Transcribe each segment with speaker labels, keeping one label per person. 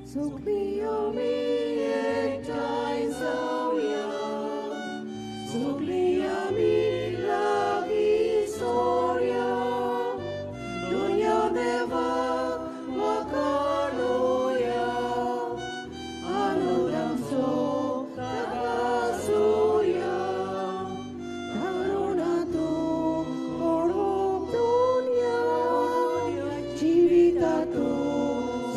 Speaker 1: सगळीं आमी एकठांय जावया, सगळीं आमी लागीं सोरया, दुनिया देवाक वखाणुया, आनंदाचो ताकासुया. तारुणा तूं पळोवंक दुनिया, जिविता तूं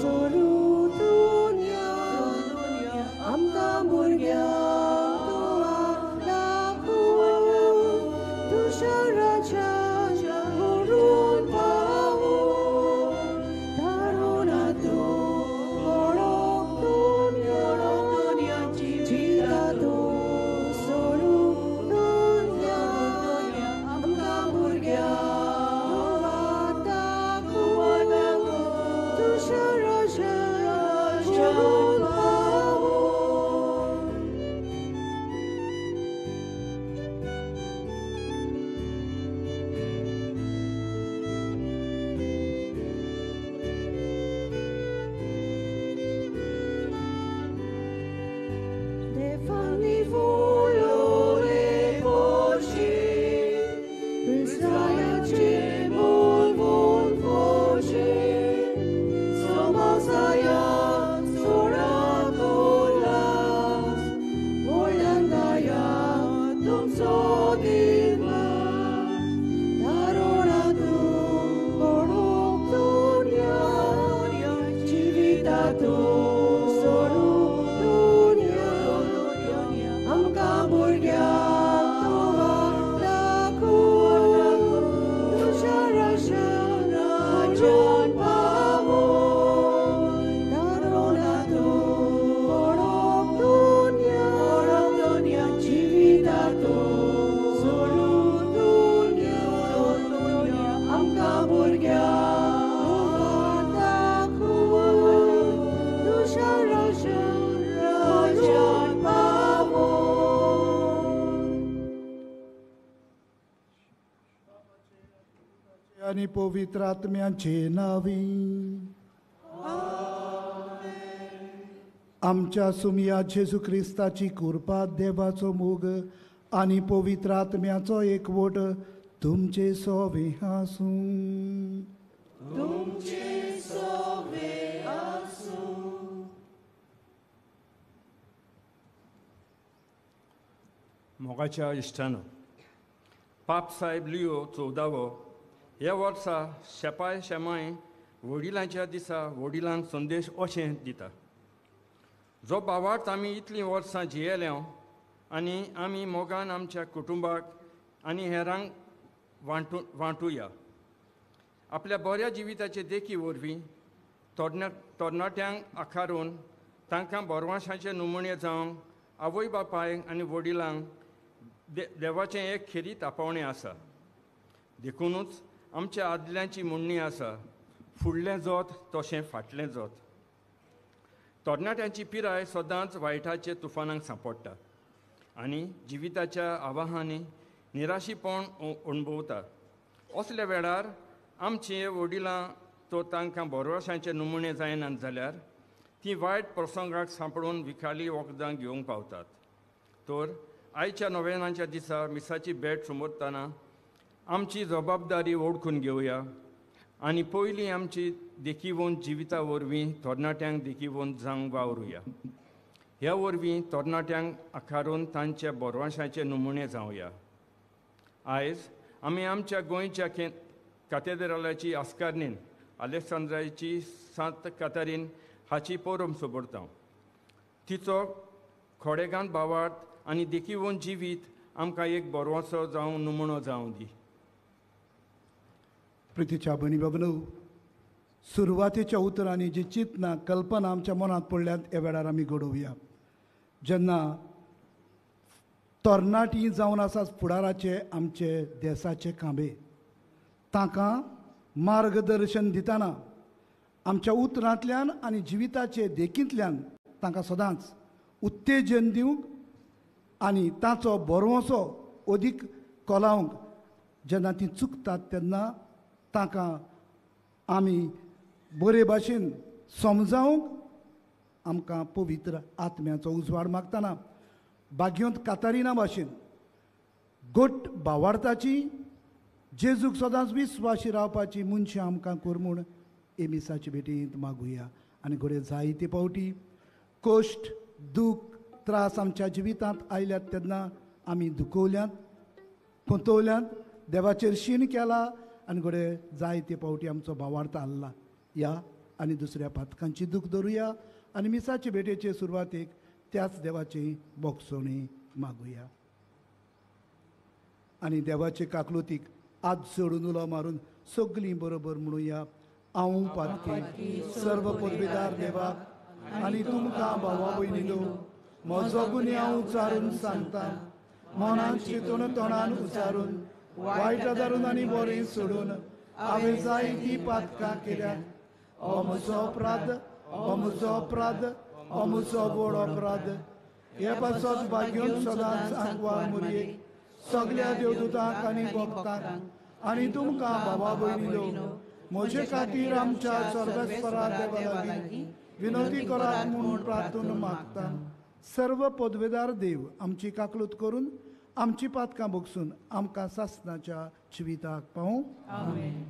Speaker 1: सोडू दुनिया, आमकां भुरग्यांक तूं दाखोव, तुज्या राज्यान व्हरून पावोव. तारुणा तूं पळोवंक दुनिया, जिविता तूं सोडू दुनिया, आमकां भुरग्यांक तूं दाखोव, तुज्या राज्यान व्हरून पावोव. Stefani volore voci, Israelce volvon voci, Somasaya sorakolas, Volandaya tumsodimas, Tarona tu porok dunia, Civita tu soru dunia, आमकां भुरग्यांक तूं दाखोव, तुज्या राज्यान व्हरून पावोव. तारुणा तूं पळोवंक दुनिया, जिविता तूं सोडू दुनिया, आमकां भुरग्यांक तूं दाखोव, तुज्या राज्यान व्हरून पावोव.
Speaker 2: आनी पवित्र आत्म्याचे नावी आमच्या सुमया जेजू क्रिस्ताची कृपा, देवाचो मोग आनी पवित्र आत्म्याचो एकवट तुमचे सोवे आसूं.
Speaker 1: तुमचे सोवे आसूं.
Speaker 3: मोगाच्या इश्टानो, पाप साहेब लियो 14वो ह्या वर्सा शेपाय शेमाय वडिलांच्या दिसा वडिलांक संदेश अशें दिता. जो भावार्थ आमी इतलीं वर्सां जियेल्या आनी आमी मोगान आमच्या कुटुंबाक आनी हेरांक वांटुया. आपल्या बऱ्या जिविताचे देखी वरवीं तरणाट्यांक आकारून तांकां बरवाशाचे नमुने जावंक आवय बापायक आनी वडिलांक देवाचें एक खेरीत आपोवणें आसा. देखुनूच आमच्या आदल्यांची म्हणणी आसा, फुडलें जोत तशें फाटलें जोत. तरणाट्यांची पिराय सदांच वायटाचे तुफानांक सांपडटा आनी जिविताच्या आवाहांनी निराशीपण अणभवता. असल्या वेळार आमचे वडिलां तो तांकां बरवशांचे नमुने जायनात जाल्यार ती वायट प्रसंगाक सांपडून विखाली वखदां घेवंक पावतात. तर आयच्या नोवेनाच्या दिसा मिसाची भेट समजतना आमची जबाबदारी वळखून घेवया आनी पयलीं आमची देखीवंत जिविता वरवीं तरणाट्यांक देखीवंत जावंक वावरुया. ह्या वरवीं तरणाट्यांक आकारून तांच्या बरवाशाचे नमुने जावया. आयज आमी आमच्या गोंयच्या कातेद्रालाची आस्कारनीन आलेक्सांद्राची सांत कातारीन हाची परब सोबरता. तिचो खोडेगांत भावार्थ आनी देखीवंत जिवीत आमकां एक बरवासो जावं नमुनो जावं दी.
Speaker 2: प्रितीच्या भयणी बाबनो, सुरवातेच्या उतरांनी जी चिंतना कल्पना आमच्या मनांत पडल्यात ह्या वेळार आमी घडोवया. जेन्ना तरणाटी जावन आसा फुडाराचे आमचे देसाचे खांबे, तांकां मार्गदर्शन दितना आमच्या उतरांतल्यान आनी जिविताचे देखींतल्यान तांकां सदांच उत्तेजन दिवंक आनी ताचो भरवंसो अदीक कोलावंक जेन्ना ती चुकतात तेन्ना तांकां आमी बरे भाशेन समजावंक आमकां पवित्र आत्म्याचो उजवाड मागतना भाग्योंत कातारिना भाशेन गोट भावार्थाची जेजूक सदांच विस्वाशी रावपाची मनशां आमकां कर म्हूण एमिसाचे भेटींत मागुया. आनी घडये जायते फावटी कश्ट दूख त्रास आमच्या जिवितांत आयल्यात तेन्ना आमी दुखवल्यात खंतवल्यात, देवाचेर शीण केला आनी घडये जायते फावटी आमचो भावार्थ हाल्ला. या आनी दुसऱ्या पातकांची दूख धरुया आनी मिसाचे भेटेचे सुरवातेक त्याच देवाची बोगसोणी मागुया. आनी देवाचे काकलुतीक आज सोडून उलो मारून सगळीं बरोबर म्हणुया, हांव पातकी सर्व पदवीदार देवाक आनी तुमकां भावा भयणीनो म्हजो गुन्यांव उचारून सांगता, मनान चिंतून तोंडान उचारून वायट धरून आनी बरें सोडून हांवें जायतीं पातकां केल्यात. हो म्हजो अपराध, हो म्हजो अपराध, हो म्हजो व्हड अपराध. हे पासत भाग्योन सदांच आंकवार मुरयेक सगळ्या देवदूतांक आनी भक्तांक आनी तुमकां भावा भयणीनो म्हजे खातीर आमच्या सर्वेस्परा देवा लागीं विनवती करात म्हूण प्रार्थना मागता. सर्व पदवेदार देव आमची काकलूत करून आमची पातकां भोगसून आमकां सासणाच्या जिविताक पावूं.
Speaker 1: आमेन.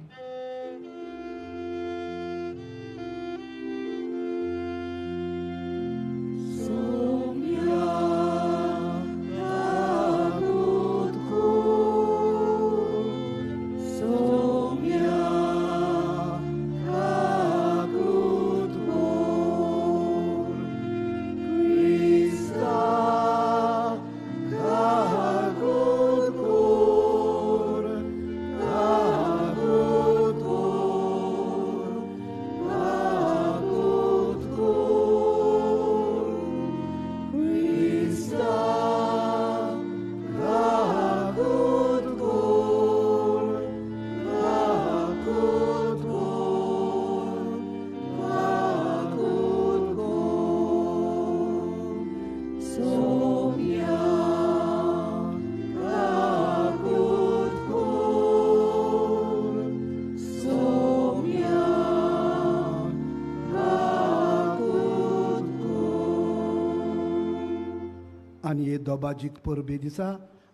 Speaker 2: आनी हे दोबाजीक परबे दिसा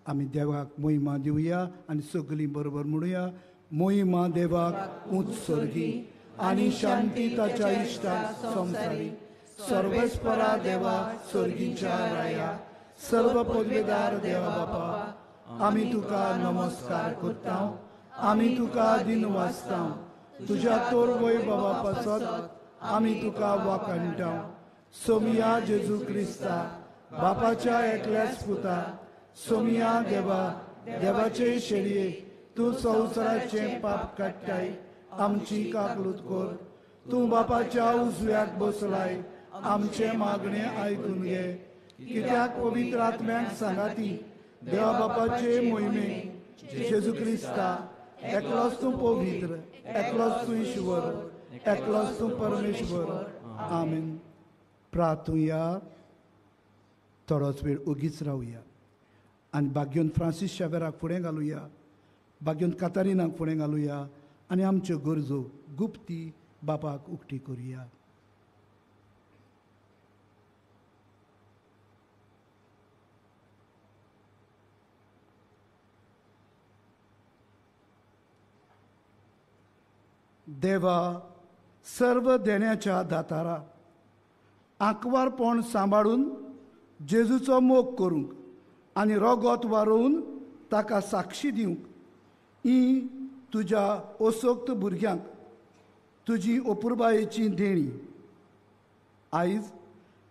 Speaker 2: आमी देवाक मोहिमा दिवया आनी सगळीं बरोबर म्हणुया, मोहिमा देवाक उंच सर्गी आनी शांती ताच्या इश्टाक संवसारी. सर्वेस्परा देवा सर्गीच्या राया सर्व पदवेदार देवा बापा, आमी तुका नमस्कार करता, आमी तुका दिन वाचता, तुज्या तोर वय बाबा पासत आमी तुका वाखाणटा. सोमिया जेजू क्रिस्ता बापाच्या एकल्याच पुता, सोमिया देवा देवाचे शेळये तूं संवसाराचें पाप काडटाय, आमची काकलूत कर. तूं बापाच्या उजव्याक बसलाय, आमचें मागणें आयकून घे. कित्याक पवित्र आत्म्याक सांगाती देवा बापाचे मोहिमेक जेजू क्रिस्ता एकलोच तूं पवित्र, एकलोच तूं ईश्वर, एकलोच तूं परमेश्वर. आमेन. प्रार्थुया. थोडोच वेळ ओगीच रावया आनी भाग्योन फ्रांसीस शावेराक फुडें घालुया, भाग्योन कातारिनाक फुडें घालुया आनी आमच्यो गरजो गुप्ती बापाक उक्ती करुया. देवा सर्व देण्याच्या दातारा, आंकवारपण सांबाळून जेजूचो मोग करूंक आनी रोगोत वारोवन ताका साक्षी दिवंक ही तुज्या असक्त भुरग्यांक तुजी अपुरबायेची देणी. आयज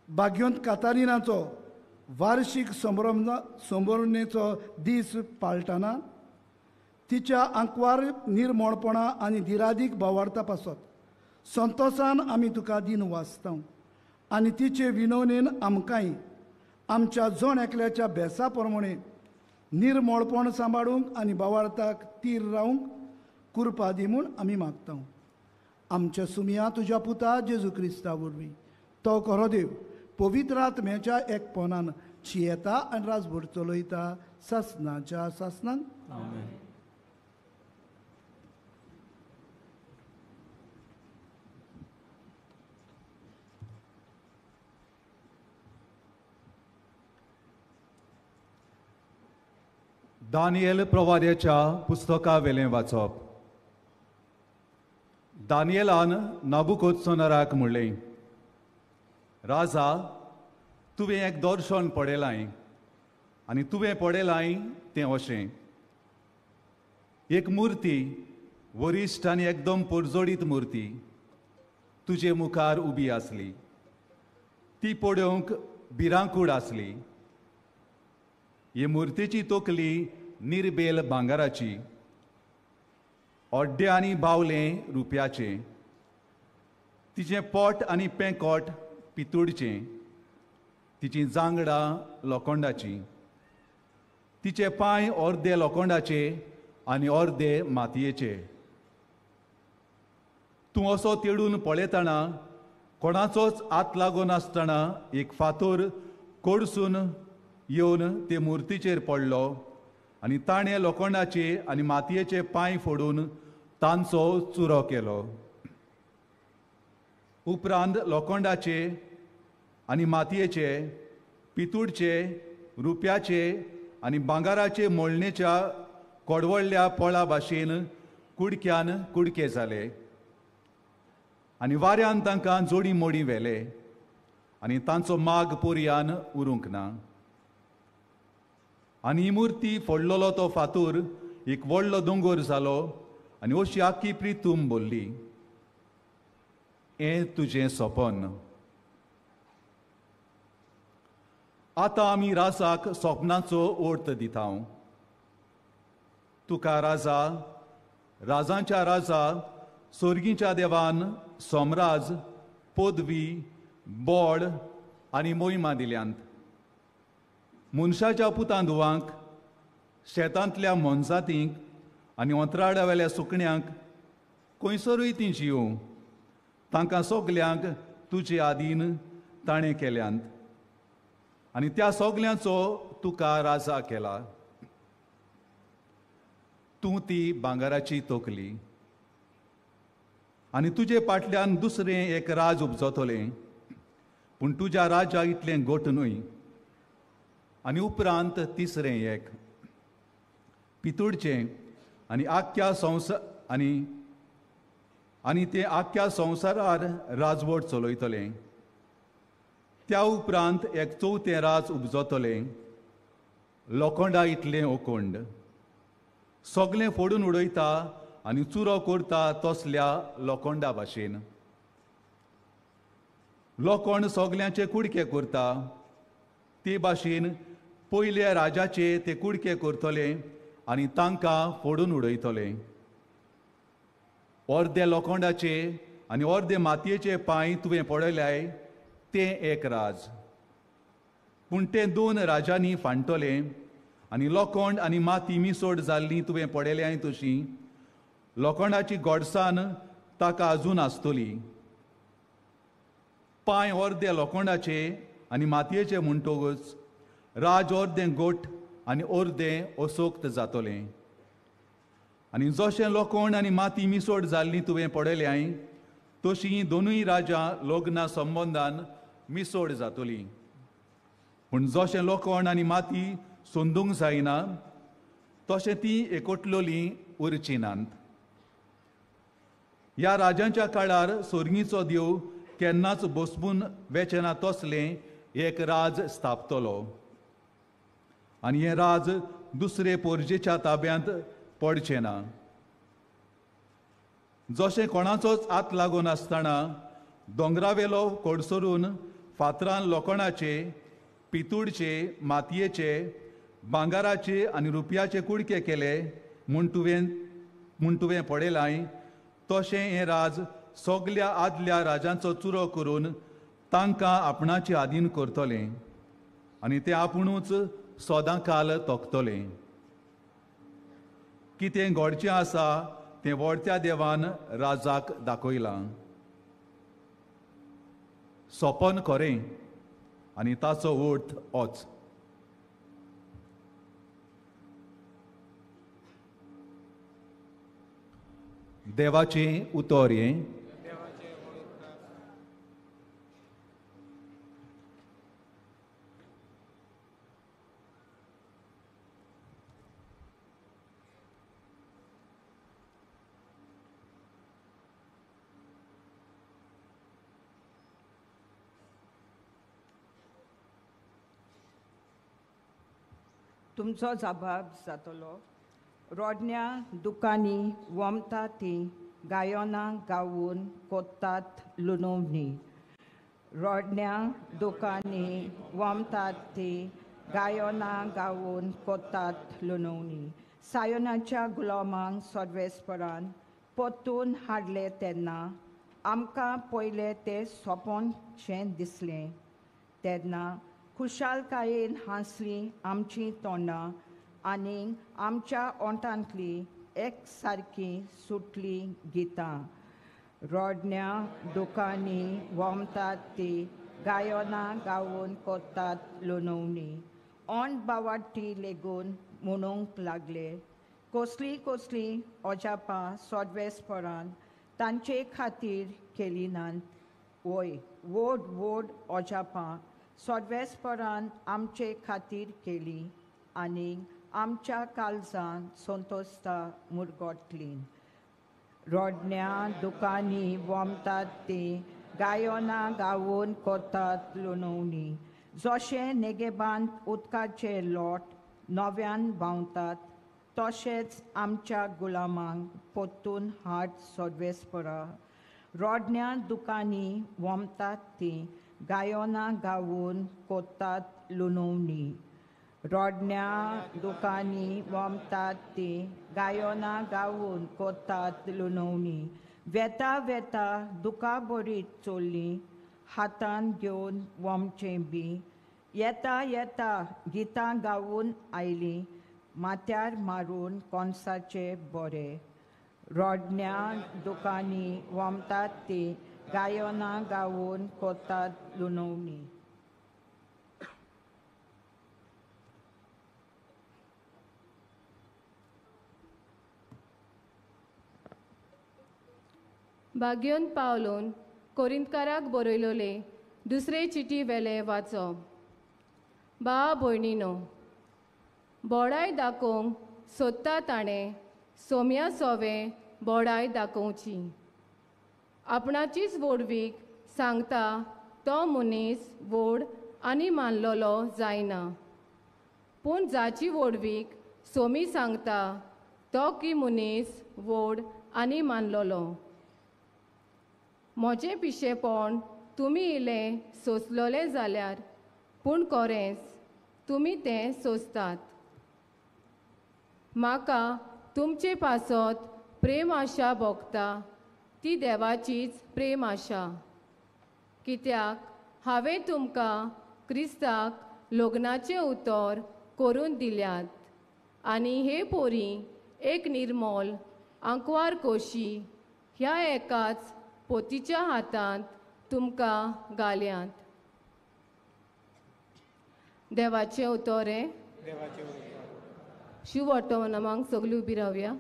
Speaker 2: भाग्योंत कातारिनाचो वार्षीक संभ्रमणेचो दीस पाळटना तिच्या आंकवार निर्मोणपणा आनी दिरादीक भावार्था पासत संतोसान आमी तुका दिन वाचता आनी तिचे विनवणेन आमकांय आमच्या जण एकल्याच्या भेसा प्रमाणे निर्मोळपण सांबाळूंक आनी भावार्थाक तीर रावंक कुरपा दी म्हूण आमी मागता. आमच्या सुमया तुज्या पुता जेजू क्रिस्ता वरवीं तो खरो देव पवित्र आत्म्याच्या एकपणान चियेता आनी राजभर चलयता सासनाच्या सासनान.
Speaker 3: आमेन.
Speaker 4: दानियल प्रवाद्याच्या पुस्तका वेलें वाचप. दानियलान नाबुकोदसोनराक म्हणलें, राजा, तुवें एक दर्शन पळयलां आनी तुवें पळयलां तें अशें, एक मुर्ती, वरिश्ठ आनी एकदम परजोडीत मुर्ती तुजे मुखार उबी आसली. ती पळोवंक भिरांकूळ आसली. हे मुर्तेची तकली निर्बेल भांगराची, अड्डे आनी बावलें रुप्याचें, तिचें पोट आनी पेंकोट पितूळचें, तिचीं जांगडां लोखंडाचीं, तिचे पांय अर्दे लोखंडाचे आनी अर्दे मातयेचे. तूं असो तेडून पळयतना कोणाचोच हात लागून आसतना एक फातोर कोडसून येवन ते मुर्तीचेर पडलो आनी ताणें लोखंडाचे आनी मातयेचे पांय फोडून तांचो चुरो केलो. उपरांत लोखंडाचे आनी मातयेचे, पितूळचे, रुप्याचे आनी भांगराचे मोळणेच्या कोडवडल्या पोळा भाशेन कुडक्यान कुडके जाले आनी वाऱ्यान तांकां जोडी मोडी व्हेले आनी तांचो माग पोरयान उरूंक ना. आनी ही मुर्ती फोडलेलो तो फातोर एक व्हडलो दोंगोर जालो आनी अशी आख्खी प्रितूम बोल्ली. हें तुजें सपन. आतां आमी राजाक सपनाचो अर्थ दिता. तुका राजा, राजांच्या राजा, सोर्गीच्या देवान सोमराज, पदवी, बोड आनी मोहिमा दिल्यांत. मनशाच्या पुतां धुवांक, शेतांतल्या मोनजातींक आनी अंतराळावेल्या सुकण्यांक खंयसरूय तीं जियों, तांकां सगल्यांक तुजे आदीन ताणें केल्यांत आनी त्या सगल्यांचो तुका राजा केला. तूं ती भांगराची तकली आनी तुजे फाटल्यान दुसरें एक राज उपजतलें, पूण तुज्या राजा इतलें घट न्हय. आनी उपरांत तिसरें एक पितूळचें आनी आख्ख्या संवसार आनी तें आख्ख्या संवसारार राजवट चलयतलें. त्या उपरांत एक चवथें राज उपजतलें, लोखंडा इतलें ओकोंड, सगलें फोडून उडयता आनी चुरो करता तसल्या लोखंडा भाशेन. लोखंड सगल्यांचे कुडके करता ते भाशेन पयल्या राजाचे ते कुडके करतले आनी तांकां फोडून उडयतले. अर्दे लोखंडाचे आनी अर्दे मातयेचे पांय तुवें पळयल्याय तें एक राज, पूण तें दोन राजांनी फांडटलें आनी लोखंड आनी माती मिसोड जाल्ली तुवें पळयल्याय तशी लोखंडाची गोडसाण ताका आजून आसतली. पांय अर्दे लोखंडाचे आनी मातयेचे म्हणटकच राज अर्दें गोठ आनी अर्दें असोक्त जातलें. आनी जशें लोखंड आनी माती मिसोड जाल्ली तुवें पळयल्याय तशी दोनूय राजां लग्ना संबंदान मिसोड जातली. पूण जशें लोखंड आनी माती सोंदूंक जायना तशें ती एकटलोली उरची नात. ह्या राजांच्या काळार सोर्गीचो देव केन्नाच बसपून वेचें ना तसलें एक राज स्थापतलो आनी हें राज दुसरे पोरजेच्या ताब्यांत पडचें ना. जशें कोणाचोच हात लागून आसतना दोंगरावेलो कोडसरून फातरान लोखणाचे, पितूळचे, मातयेचे, भांगराचे आनी रुपयाचे कुडके केले म्हूण तुवें पळयलां तशें हें राज सगल्या आदल्या राजांचो चुरो करून तांकां आपणाचे आदीन करतलें आनी तें आपुणूच सदां काल तोखतलें. कितें घडचें आसा तें व्हडत्या देवान राजाक दाखयलां. सपन खरें आनी ताचो अर्थ होच. देवाचें उतर हें.
Speaker 5: तुमचो जबाब जातलो. रोडण्या दुकांनी वमता ती गायनां गावून कोत्तात लुनोवणी. रोडण्या दुकांनी वमतात ती गायनां गावून कोत्तात लुनोवणी. सायनाच्या गुलामांक सर्वेस्परान परतून हाडले तेन्ना आमकां पयलें तें सोंपनशें दिसलें. तेन्ना खुशालकायेन हांसलीं आमचीं तोंडां आनी आमच्या ओंठांतलीं एक सारकीं सुटलीं गितां. रोडण्या दुकांनी वमतात ती गायनां गावून कोत्तात लुनोवणी. ओंठ बावाटी लेगून म्हणूंक लागले कसलीं कसलीं अजापां सर्वेस्परान तांचे खातीर केली नात. वय व्हड व्हड अजापां सर्वेस्परान आमचे खातीर केली आनी आमच्या काळजांत संतोस्ता मुरगोटली. रोडण्या दुकांनी वमतात ती गायनां गावून कोत्तात लुनोवणी. जशें नेगेबांत उदकाचे लोट नव्यान व्हांवतात तशेंच आमच्या गुलामांक परतून हाड सर्वेस्परा. रोडण्या दुकांनी वमतात ती गायनां गावून कोत्तात लुनोवणी. रोडण्या दुकांनी वमतात ती गायनां गावून कोत्तात लुनोवणी. वेता वेता दुकां बरीत चोल्लीं हातान घेवन वमचें बी. येता येता गितां गावून आयलीं माथ्यार मारून कोनसाचे बोरे. रोडण्या दुकांनी वमतात ती गायनां गावून कोत्तात लुनोवणी.
Speaker 6: भाग्योन पावलोन कोरिंतकाराक बरयलोले दुसरे चिटी वेले वाचो. बा भयणीनो, बोडाय दाखोवंक सोदता ताणें सोम्या सोवे बोडाय दाखोवची. आपणाचीच व्हडवीक सांगता तो मनीस व्हड आनी मानलोलो जायना, पूण जाची व्हडवीक सोमी सांगता तो की मनीस व्हड आनी मानलोलो. म्हजें पिशेपण तुमी इल्लें सोंसलोलें जाल्यार, पूण कोरेंच तुमी तें सोंसतात. म्हाका तुमचे पासत प्रेम आशा भोगता ती देवाचीच प्रेम आशा. कित्याक हांवें तुमकां क्रिस्ताक लग्नाचें उतर करून दिल्यात आनी हे पोरी एक निर्मोल आंकवार कोशी ह्या एकाच पोतीच्या हातांत तुमकां घाल्यात. देवाचें उतर हें. शिव वर्तमानाक सगळीं उबी रावया.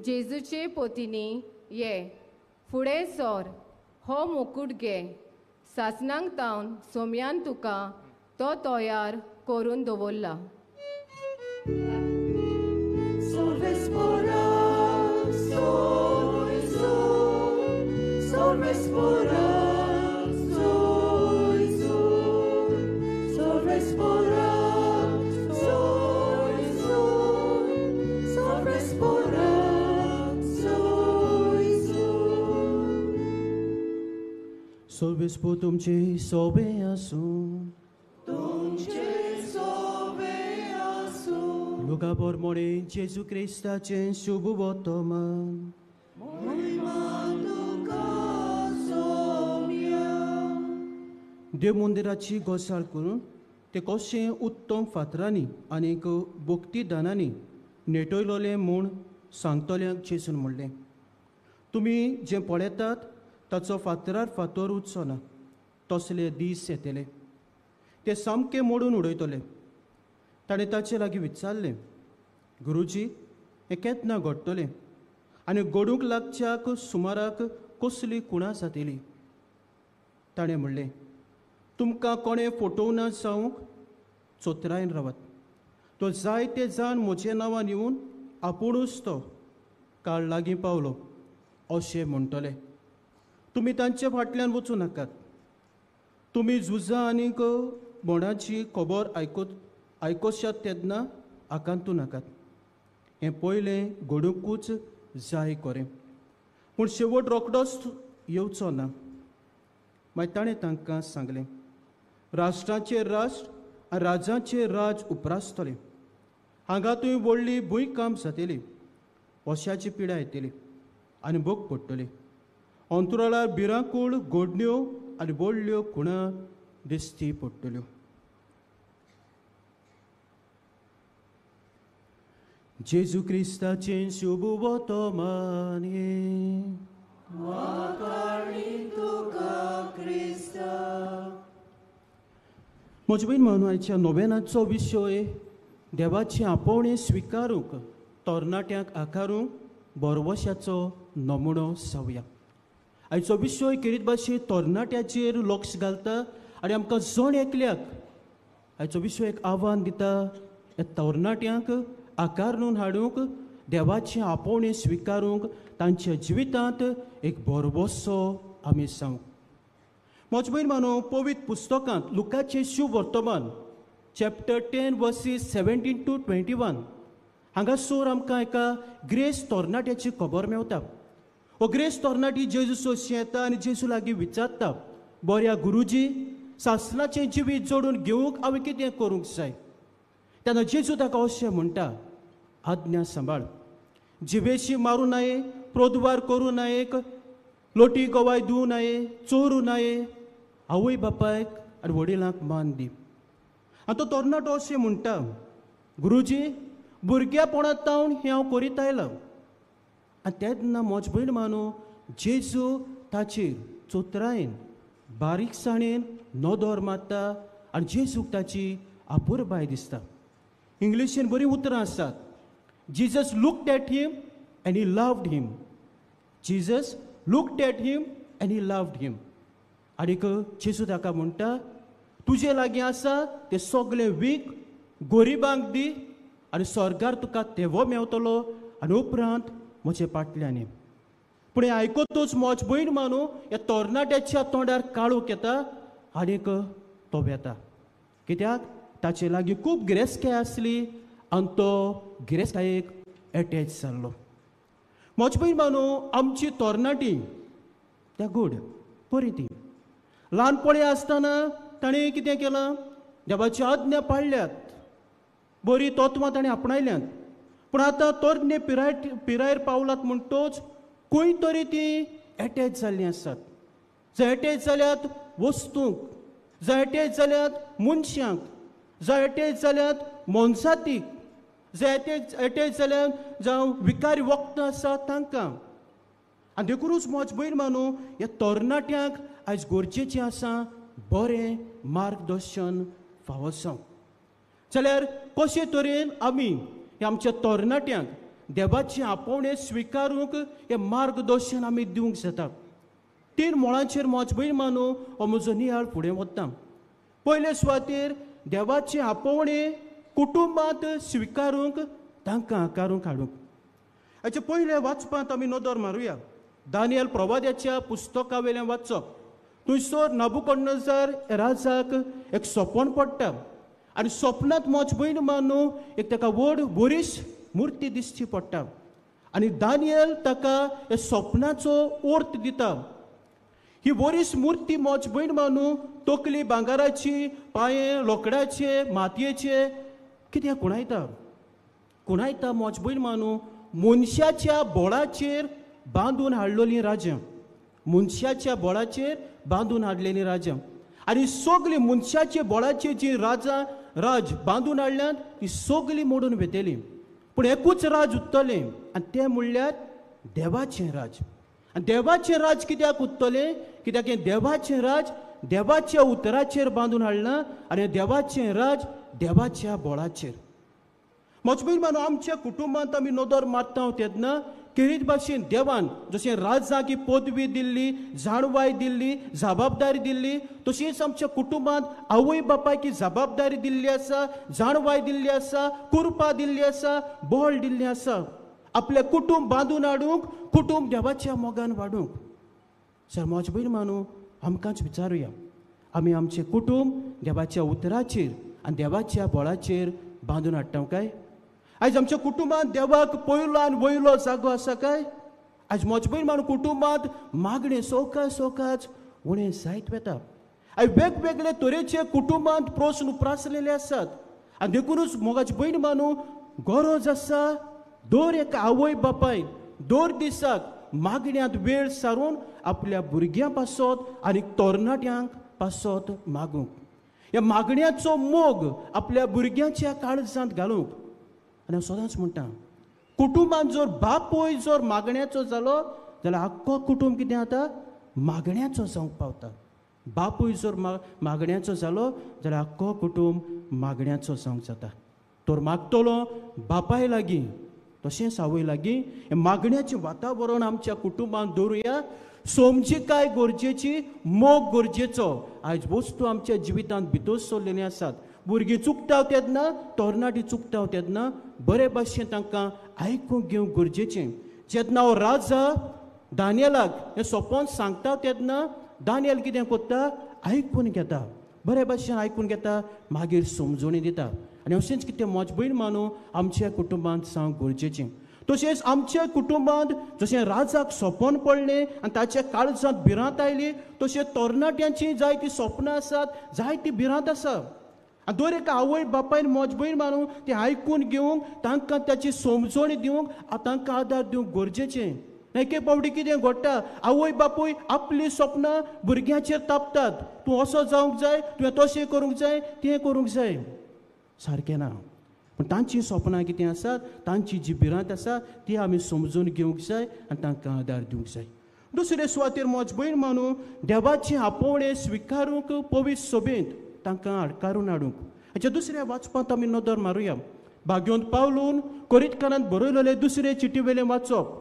Speaker 6: जेजूचे पोतीनी ये फुडें सोर, हो मुकूट घे. सासणांक तावन सोम्यान तुका तो तयार करून दवरला.
Speaker 7: सर्वेस्पर तुमचे सोबे आसूं.
Speaker 1: तुमचे सोबे आसूं.
Speaker 7: लुका प्रमाणे जेजू क्रिस्ताचें शुभ वर्तमान.
Speaker 1: महिमा तुका सोम्या.
Speaker 7: देव मंदिराची गोसाळ करून ते कशें उत्तम फातरांनी आनीक भक्ती दानांनी नेटयलोलें म्हूण सांगतल्यांक जेजून म्हणलें, तुमी जें पळयतात ताचो फातरार फातर उरचो ना, तसले दीस येतले ते सामके मोडून उडयतले. ताणें ताचे लागीं विचारलें, गुरुजी हें केन्ना घडटलें आनी घडूंक लागच्याक सुमाराक कसली कुणां जातली. ताणें म्हणलें, तुमकां कोणें फटोवना जावंक चोतरायन रावात. तो जायते जाण म्हजे नांवान येवन आपुणूच तो काळ लागीं पावलो अशें म्हणटले. तुमी तांचे फाटल्यान वचूं नाकात. तुमी झुजां आनीक बोंडाची खबर आयकोशात तेन्ना आकांतू नाकात. हें पयलें घडुंकूच जाय कोरें, पूण शेवट रोखडोच येवचो ना. मागीर ताणें तांकां सांगलें, राष्ट्राचेर राष्ट्र आनी राजाचेर राज उप्रासतलें. हांगा थंय व्हडली भूंयकांप जातली, वश्याची पिडा येतली आनी भोग पडटली. अंतराळार भिरांकूळ गोडण्यो आनी व्हडल्यो खुणां दिश्टी पडटल्यो. जेजू क्रिस्ताचें शुभ वर्तमाने. म्हज्या भयण भावांनो, आयच्या नोवेनाचो विशय देवाचें आपोवणें स्विकारूंक तरणाट्यांक आकारूंक बरवशाचो नमुनो जावया. आयचो विशय केरीत भाशे तरणाट्याचेर लक्ष घालता आनी आमकां जण एकल्याक आयचो विशय एक आव्हान दिता, ह्या तरणाट्यांक आकारून हाडूंक देवाचें आपोवणें स्विकारूंक तांच्या जिवितांत एक भरवसो आमी जावंक. म्हज्या भयण भावांनो, पवित्र पुस्तकांत लुकाचें शुभ वर्तमान चॅप्टर 10 वर्सीस 17 to 21 हांगासर आमकां एका ग्रेस तरणाट्याची खबर मेवता. हो ग्रेस तरणाटी जेजू सोशी येता आनी जेजू लागीं विचारता, बऱ्या गुरुजी, सासणाचें जिवीत जोडून घेवंक हांवें कितें करूंक जाय? तेन्ना जेजू ताका अशें म्हणटा, आज्ञा सांबाळ, जिवेशी मारूं नये, प्रोद्वार करूं नये, लोटी गवाय दिवं नये, चोरूं नये, आवय बापायक आनी वडिलांक मान दी. आनी तो तरणाटो अशें म्हणटा, गुरुजी, भुरग्यापणांत तावन हें हांव करीत आयलां. आनी तेन्ना म्हज भयण मानू जेजू ताचेर चोतरायेन बारीकसाणेन नदर मारता आनी जेजूक ताची आपुरबाय दिसता. इंग्लिशीन बरीं उतरां आसात, Jesus looked at him and he loved him. Jesus looked at him and he loved him. आनीक जेजू ताका म्हणटा, तुजे लागीं आसा तें सगळें वीक गरिबांक दी आनी स्वर्गार तुका तेवो मेवतलो आनी उपरांत म्हजे पाटल्यान. पूण हें आयकतूच म्हज भयण मानू ह्या तरणाट्याच्या तोंडार काळोख येता आनीक तो वेता. कित्याक ताचे लागीं खूब गिरेस्तकाय आसली आनी तो गिरेस्तकायेक एटॅच जाल्लो. म्हज भयण मानू, आमची तरणाटी त्या गूड बरी ती ल्हानपणी आसतना ताणें कितें केलां, देवाची आज्ञा पाळल्यात, बरी तत्वां ताणें आपणायल्यांत. पूण आतां तरणे पिरायेर पावलात म्हणटोच खंय तरी ती एटॅच जाल्लीं आसात. जंय एटॅच जाल्यात वस्तूंक, जंय एटॅच जाल्यात मनशांक, जंय एटॅच जाल्यात मोनजातीक, जंय एटॅच जाल्यात जावं विकारी वखदां आसात तांकां. आनी देखूनच म्हज भयण मानू ह्या तरणाट्यांक आयज गरजेचें आसा बरें मार्गदर्शन फावो जावं. जाल्यार कशे तरेन आमी ह्या आमच्या तरणाट्यांक देवाचें आपोवणें स्विकारूंक हें मार्गदर्शन आमी दिवंक जाता? तीन मळांचेर म्हज भयण मानू हो म्हजो नियाळ फुडें वता. पयले सुवातेर देवाचें आपोवणें कुटुंबांत स्विकारूंक तांकां आकारूंक हाडूंक. हाचे पयले वाचपांत आमी नदर मारुया. दानियल प्रवाद्याच्या पुस्तका वयल्यान वाचप. थंयसर नबुकदनेझर राजाक एक सपन पडटा आनी सपनांत म्हज भयण मानू एक ताका व्हड बरीच मुर्ती दिसची पडटा आनी दानियल ताका ह्या सपनाचो अर्थ दिता. ही बरीच मुर्ती म्हज भयण मानू तकली भांगराची, पांये लोकडाचे, मातयेचे, कितें खुणायता खुणायता म्हज भयण मानू मनशाच्या बोळाचेर बांदून हाडलेलीं राज्यां, मनशाच्या बोळाचेर बांदून हाडलेलीं राज्यां. आनी सगळीं मनशाच्या बोळाचेर जी राजां राज बांदून हाडल्यांत ती सगळीं मोडून वेतली, पूण एकूच राज उरतलें आनी तें म्हणल्यार देवाचें राज. आनी देवाचें राज कित्याक उरतलें? कित्याक हें देवाचें राज देवाच्या उतराचेर बांदून हाडलां आनी देवाचें राज देवाच्या बोळाचेर. म्हज भयण मानू आमच्या कुटुंबांत आमी नदर मारता तेन्ना खेरीत भाशेन देवान जशें राजाक ही पदवी दिल्ली, जाणवाय दिल्ली, जबाबदारी दिल्ली, तशीच आमच्या कुटुंबांत आवय बापायक ही जबाबदारी दिल्ली आसा, जाणवाय दिल्ली आसा, कृपा दिल्ली आसा, बळ दिल्लें आसा आपलें कुटुंब बांदून हाडूंक, कुटुंब देवाच्या मोगान वाडूंक. सर म्हज भयण मानू आमकांच विचारुया, आमी आमचें कुटुंब देवाच्या उतराचेर आनी देवाच्या बळाचेर बांदून हाडटा काय? आयज आमच्या कुटुंबांत देवाक पयलो आनी वयलो जागो आसा काय? आयज म्हज भयण मानू कुटुंबांत मागणें सवकास सवकास उणें जायत वता. आयज वेगवेगळे तरेचे कुटुंबांत प्रस्न उप्रासलेले आसात आनी देखूनच मोगाची भयण मानू गरज आसा दर एका आवय बापायन दर दिसाक मागण्यांत वेळ सारून आपल्या भुरग्यां पासत आनी तरणाट्यांक पासत मागूंक, ह्या मागण्याचो मोग आपल्या भुरग्यांच्या काळजांत घालूंक. आनी हांव सदांच म्हणटा, कुटुंबांत जर बापूय जर मागण्याचो जालो जाल्यार आख्खो कुटुंब कितें जाता, मागण्याचो जावंक पावता. बापूय जर मागण्याचो जालो जाल्यार आख्खो कुटुंब मागण्याचो जावंक जाता. तर मागतलो बापाय लागीं तशेंच आवय लागीं हें मागण्याचें वातावरण आमच्या कुटुंबांत दवरुया. समजिकाय गरजेची, मोग गरजेचो. आयज वस्तू आमच्या जिवितांत भितर सरलेली आसात. भुरगीं चुकता तेन्ना, तरणाटीं चुकता तेन्ना बरे भाशेन तांकां आयकूंक घेवंक गरजेचें. जेन्ना हो राजा दानियलाक हें सपन सांगता तेन्ना दानियल कितें करता, आयकून घेता, बरे भाशेन आयकून घेता, मागीर समजणी दिता. आनी अशेंच कितें म्हज भयण मानू आमच्या कुटुंबांत जावंक गरजेचें. तशेंच आमच्या कुटुंबांत जशें राजाक सपन पडलें आनी ताच्या काळजांत भिरांत आयली, तशें तरणाट्यांची जायतीं सपनां आसात, जायती भिरांत आसा. आनी दर एका आवय बापायन म्हज भयण मानू तें आयकून घेवंक, तांकां ताची समजणी दिवंक, तांकां आदार दिवंक गरजेचें. एके फावटी कितें घडटा, आवय बापूय आपलीं सपनां भुरग्यांचेर तापतात, तूं असो जावंक जाय, तुवें तशें करूंक जाय, तें करूंक जाय. सारकें ना. पूण तांचीं सपनां कितें आसात, तांची जी भिरांत आसा ती आमी समजून घेवंक जाय आनी तांकां आदार दिवंक जाय. दुसरे सुवातेर म्हज भयण मानू देवाचें आपोवणें स्विकारूंक पवित्र सभेंत तांकां आडकारून हाडूंक. हाच्या दुसऱ्या वाचपांत आमी नदर मारुया. भाग्योंत पावलून कोरितकारांत बरयलेले दुसरे चिटी वेलें वाचप.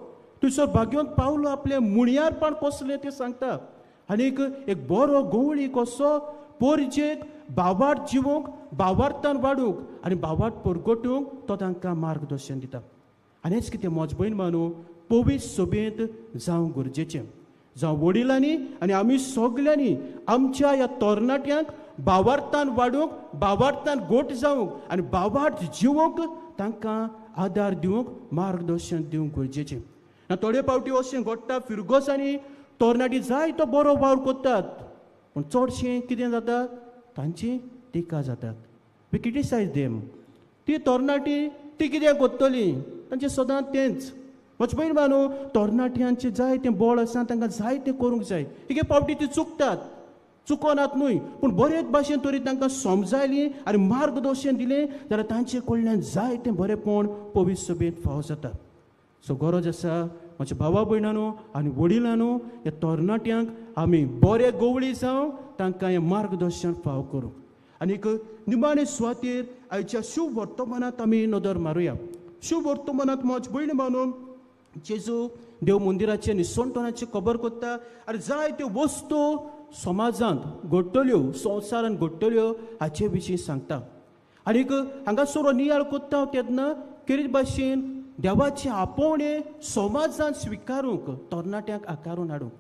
Speaker 7: थंयसर भाग्योंत पावलो आपलें मुणयारपण कसलें तें सांगता आनीक एक बरो गवळी कसो पोरजेक भावार्थ जिवूंक, भावार्थान वाडूंक आनी भावार्थ परगटूंक तो तांकां मार्गदर्शन दिता. आनी हेंच कितें म्हज भयण मानू पवित्र सभेंत जावंक गरजेचें. जावं वडिलांनी आनी आमी सगल्यांनी आमच्या ह्या तरणाट्यांक भावार्थान वाडूंक, भावार्थान गोट जावंक आनी भावार्थ जिवूंक तांकां आदार दिवंक, मार्गदर्शन दिवंक गरजेचें. ना थोडे फावटी अशें घडटा, फिरगोसांनी तरणाटी जाय तो बरो वावर करतात, पूण चडशें कितें जाता, तांची टिका जातात. We criticise them. ती तरणाटी ती कितें करतली, तांचें सदांच तेंच. म्हज भयण मानू तरणाट्यांचें जाय तें बळ आसा, तांकां जाय तें करूंक जाय. एके फावटी ती चुकतात, चुकोनात न्हय, पूण बरेच भाशेन तरी तांकां समजायली आनी मार्गदर्शन दिलें जाल्यार तांचे कडल्यान जाय तें बरेंपण पवित्र सभेंत फावो जाता. सो गरज आसा म्हज्या भावा भयणांनो आनी वडिलांनो, ह्या तरणाट्यांक आमी बरे गवळी जावं तांकां हें मार्गदर्शन फावो करूंक. आनीक निमाणे सुवातेर आयच्या शुभ वर्तमानांत आमी नदर मारुया. शुभ वर्तमानांत म्हज भयण मानून जेजू देव मंदिराचें निसणटणाची खबर करता आनी जायत्यो वस्तू समाजांत घडटल्यो, संवसारांत घडटल्यो हाचे विशीं सांगता. आनीक हांगासर नियाळ करता तेन्ना खेरीत भाशेन देवाचें आपोवणें समाजांत स्विकारूंक तरणाट्यांक आकारून हाडूंक.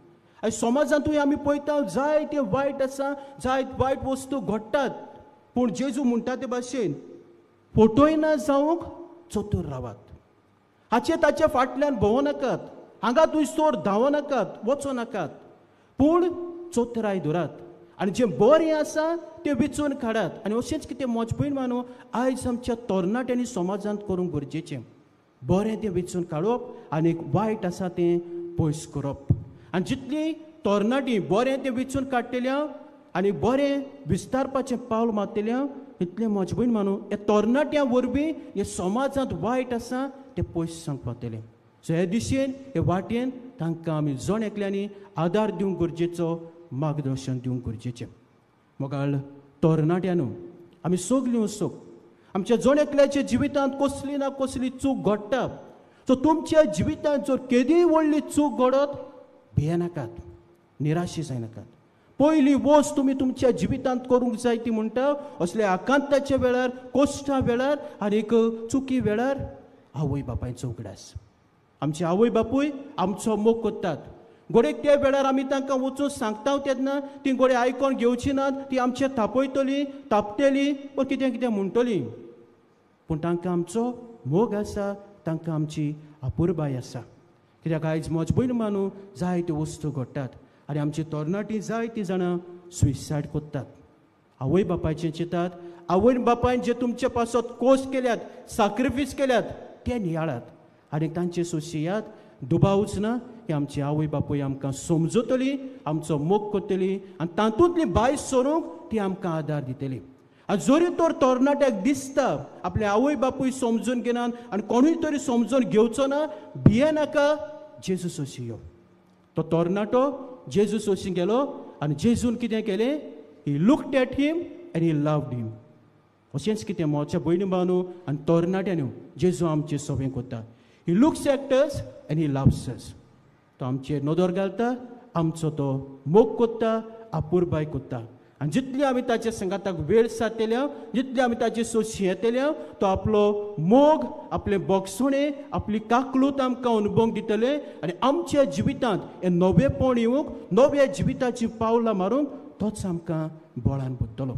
Speaker 7: आनी समाजांतूय आमी पळयता जायते वायट आसा, जायत वायट वस्तू घडटात, पूण जेजू म्हणटा ते भाशेन फटयना जावंक चतूर रावात, हाचे ताच्या फाटल्यान भोंवो नाकात, हांगा थंयसर धांवो नाकात, वचो नाकात, पूण चतुराय धरात आनी जें बरें आसा तें वेंचून काडात. आनी अशेंच कितें म्हज भयण मानू आयज आमच्या तरणाट्यांनी समाजांत करूंक गरजेचें, बरें तें वेंचून काडप आनी वायट आसा तें पयस करप. आनी जितलीं तरणाटीं बरें तें वेंचून काडटल्या आनी बरें विस्तारपाचें पावल मारतल्या तितलें म्हज भयण मानू ह्या तरणाट्यां वरवीं हे समाजांत वायट आसा तें पयस जावंक पावतलें. सो हे दिशेन हे वाटेन तांकां आमी जण एकल्यांनी आदार दिवंक गरजेचो, मार्गदर्शन दिवंक गरजेचें. मोगाळ तरणाट्यांनो, आमी सगलीं वचूंक आमच्या जण एकल्याच्या जिवितांत कसली ना कसली चूक घडटा, सो तुमच्या जिवितांत जर केदीय व्हडली चूक घडत, भियेनाकात, निराशी जायनाकात. पयली वस्त तुमी तुमच्या जिवितांत करूंक जाय ती म्हणटा असल्या आकांताच्या वेळार, कोश्टा वेळार आनी एक चुकी वेळार आवय बापायचो उगडास. आमचे आवय बापूय आमचो मोग करतात. घडयेक त्या वेळार आमी तांकां वचून सांगता तेन्ना ती घडये आयकोन घेवची नात, ती आमचेर थापयतली, तापतली वा कितें कितें म्हणटली. पूण तांकां आमचो मोग आसा, तांकां आमची अपुरबाय आसा. कित्याक आयज म्हज भयण मानू जायत्यो वस्तू घडटात आनी आमची तरणाटी जायतीं जाणां सुसायड करतात. आवय बापायचें चिंतात, आवय बापायन जे तुमचे पासत कोस केल्यात, साक्रिफीस केल्यात ते नियाळात आनी तांचे सोशियात. दुबावच ना की आमची आवय बापूय आमकां समजतली, आमचो मोग करतली आनी तातूंतली भायर सरूंक ती आमकां आदार दितली. आनी जरी तर तरणाट्याक दिसता आपले आवय बापूय समजून घेनात आनी कोणूय तरी समजून घेवचो ना, भियेनाका, जेजू सोशियो. तो तरणाटो जेजू सोशी गेलो आनी जेजून कितें केलें, he looked at him and he loved him. अशेंच कितें म्हज्या भयणी भावनो आनी तरणाट्यांनी जेजू आमचें सवें करता. He looks at us and he loves us. तो आमचेर नदर घालता, आमचो तो मोग करता, अपुरबाय करता. आनी जितली आमी ताच्या सांगाताक वेळ सारतले, जितली आमी ताचे सोशी येतले, तो आपलो मोग, आपलें बोगसणें, आपली काकलूत आमकां अनुभवंक दितले आनी आमच्या जिवितांत हें नवेपण येवंक, नव्या जिविताचीं पावलां मारूंक तोच आमकां बळान पडटलो.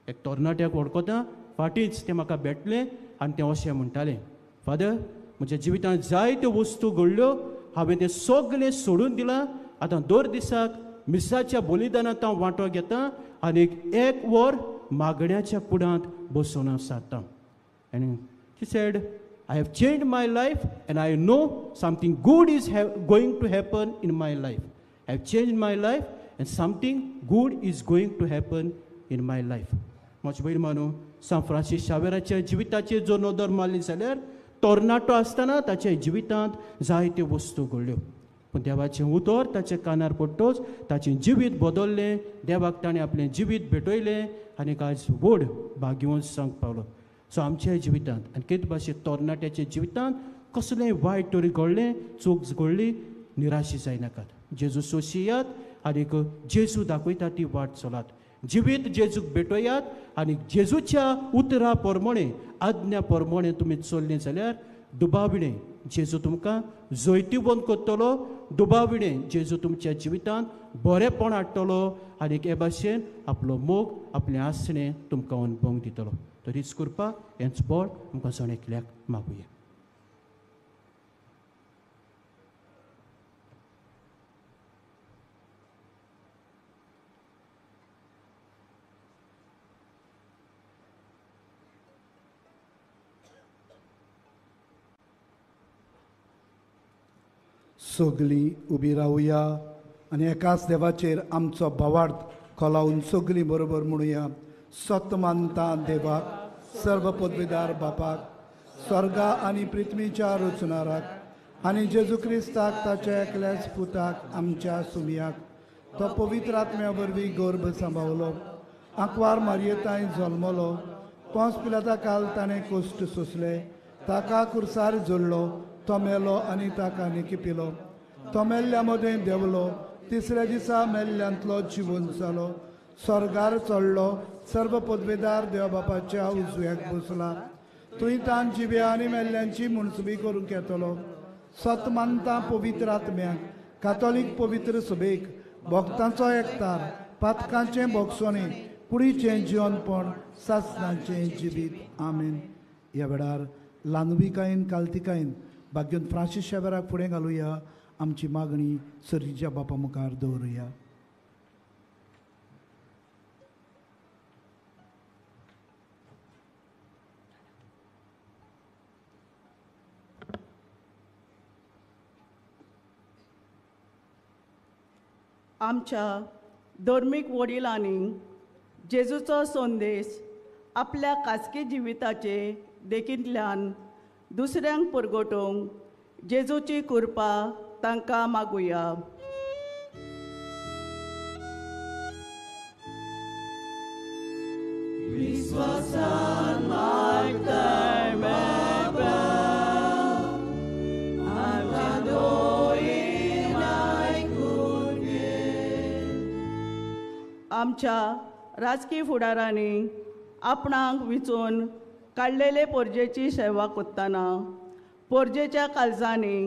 Speaker 7: एक तरणाट्याक वळखता, फाटींच तें म्हाका भेटलें आनी तें अशें म्हणटालें, फादर म्हज्या जिवितांत जायत्यो वस्तू घडल्यो, हांवें तें सगळें सोडून दिलां, आतां दर दिसाक मिसाच्या बलिदानांत हांव वांटो घेता आनी एक वर मागण्याच्या कुडांत बसून हांव सारता. And she said, I have changed my life and I know something good is going to happen in my life. I have changed my life and something good is going to happen in my life. म्हजे भयण मानू, सांत Francis शावेराच्या जिविताचेर जर नदर मारली जाल्यार तरणाटो आसतना ताच्या जिवितांत जायत्यो वस्तू घडल्यो, पूण देवाचें उतर ताच्या कानार पडटोच ताचें जिवीत बदल्लें. देवाक ताणें आपलें जिवीत भेटयलें आनी आयज व्हड भाग्यवंत जावंक पावलो. सो आमच्या जिवितांत आनी कितें भाशेन तरणाट्याच्या जिवितांत कसलें वायट तरी घडलें, चूक घडली, निराशी जायनाकात. जेजू सोशियात आनी जेजू दाखयता ती वाट चलात. जिवीत जेजूक भेटयात आनी जेजूच्या उतरा प्रमाणे, आज्ञा प्रमाणे तुमी चल्लीं जाल्यार दुबाविणें जेजू तुमकां जैतिवंत करतलो. दुबाविणें जेजू तुमच्या जिवितांत बरेंपण हाडटलो आनी हे भाशेन आपलो मोग, आपलें आसणें तुमकां अनुभवंक दितलो. तरीच करपा हेंच बळ आमकां जण एकल्याक मागुया.
Speaker 2: सगळीं उबी रावया आनी एकाच देवाचेर आमचो भावार्थ खोलावन सगळीं बरोबर म्हणुया. सत मानता देवाक, सर्व पदवीदार बापाक, स्वर्गा आनी पृथ्वीच्या रचणाराक आनी जेजू क्रिस्ताक ताच्या एकल्याच पुताक आमच्या सुमयाक, तो पवित्र आत्म्या वरवीं गर्भ सांबावलो, आंकवार मारयेताय जल्मलो, पोंस पिलाता काल ताणें कश्ट सोंसले, ताका कुर्सार जोडलो, तो मेलो आनी ताका निकिपिलो, तो मेल्ल्या मदें देंवलो, तिसऱ्या दिसा मेल्ल्यांतलो जिवन जालो, स्वर्गार चडलो, सर्व पदवेदार देव बापाच्या उजव्याक बसला, थंय तान जिव्या आनी मेल्ल्यांची मुणसुबी करूंक येतलो. सत मानता पवित्र आत्म्याक, कातोलीक पवित्र सभेक, भक्तांचो एकतार, पातकांचें भोगसणें, कुडीचें जिवनपण, सासणाचें जिवीत. आमेन. ह्या वेळार लानविकायेन कालतिकायेन भाग्योन फ्रांसीस शावेराक फुडें घालुया. आमची मागणी सर्तीच्या बापा मुखार दवरुया.
Speaker 8: आमच्या धर्मीक वडिलांनी जेजूचो संदेश आपल्या खाजगी जिविताचे देखींतल्यान दुसऱ्यांक परगटोवंक जेजूची कृपा तांकां मागुया.
Speaker 1: विश्वासान मागताय बाबा,
Speaker 8: आमच्या राजकीय फुडारांनी आपणाक विचून काडलेले पोरजेची सेवा करतना पोरजेच्या काळजांनी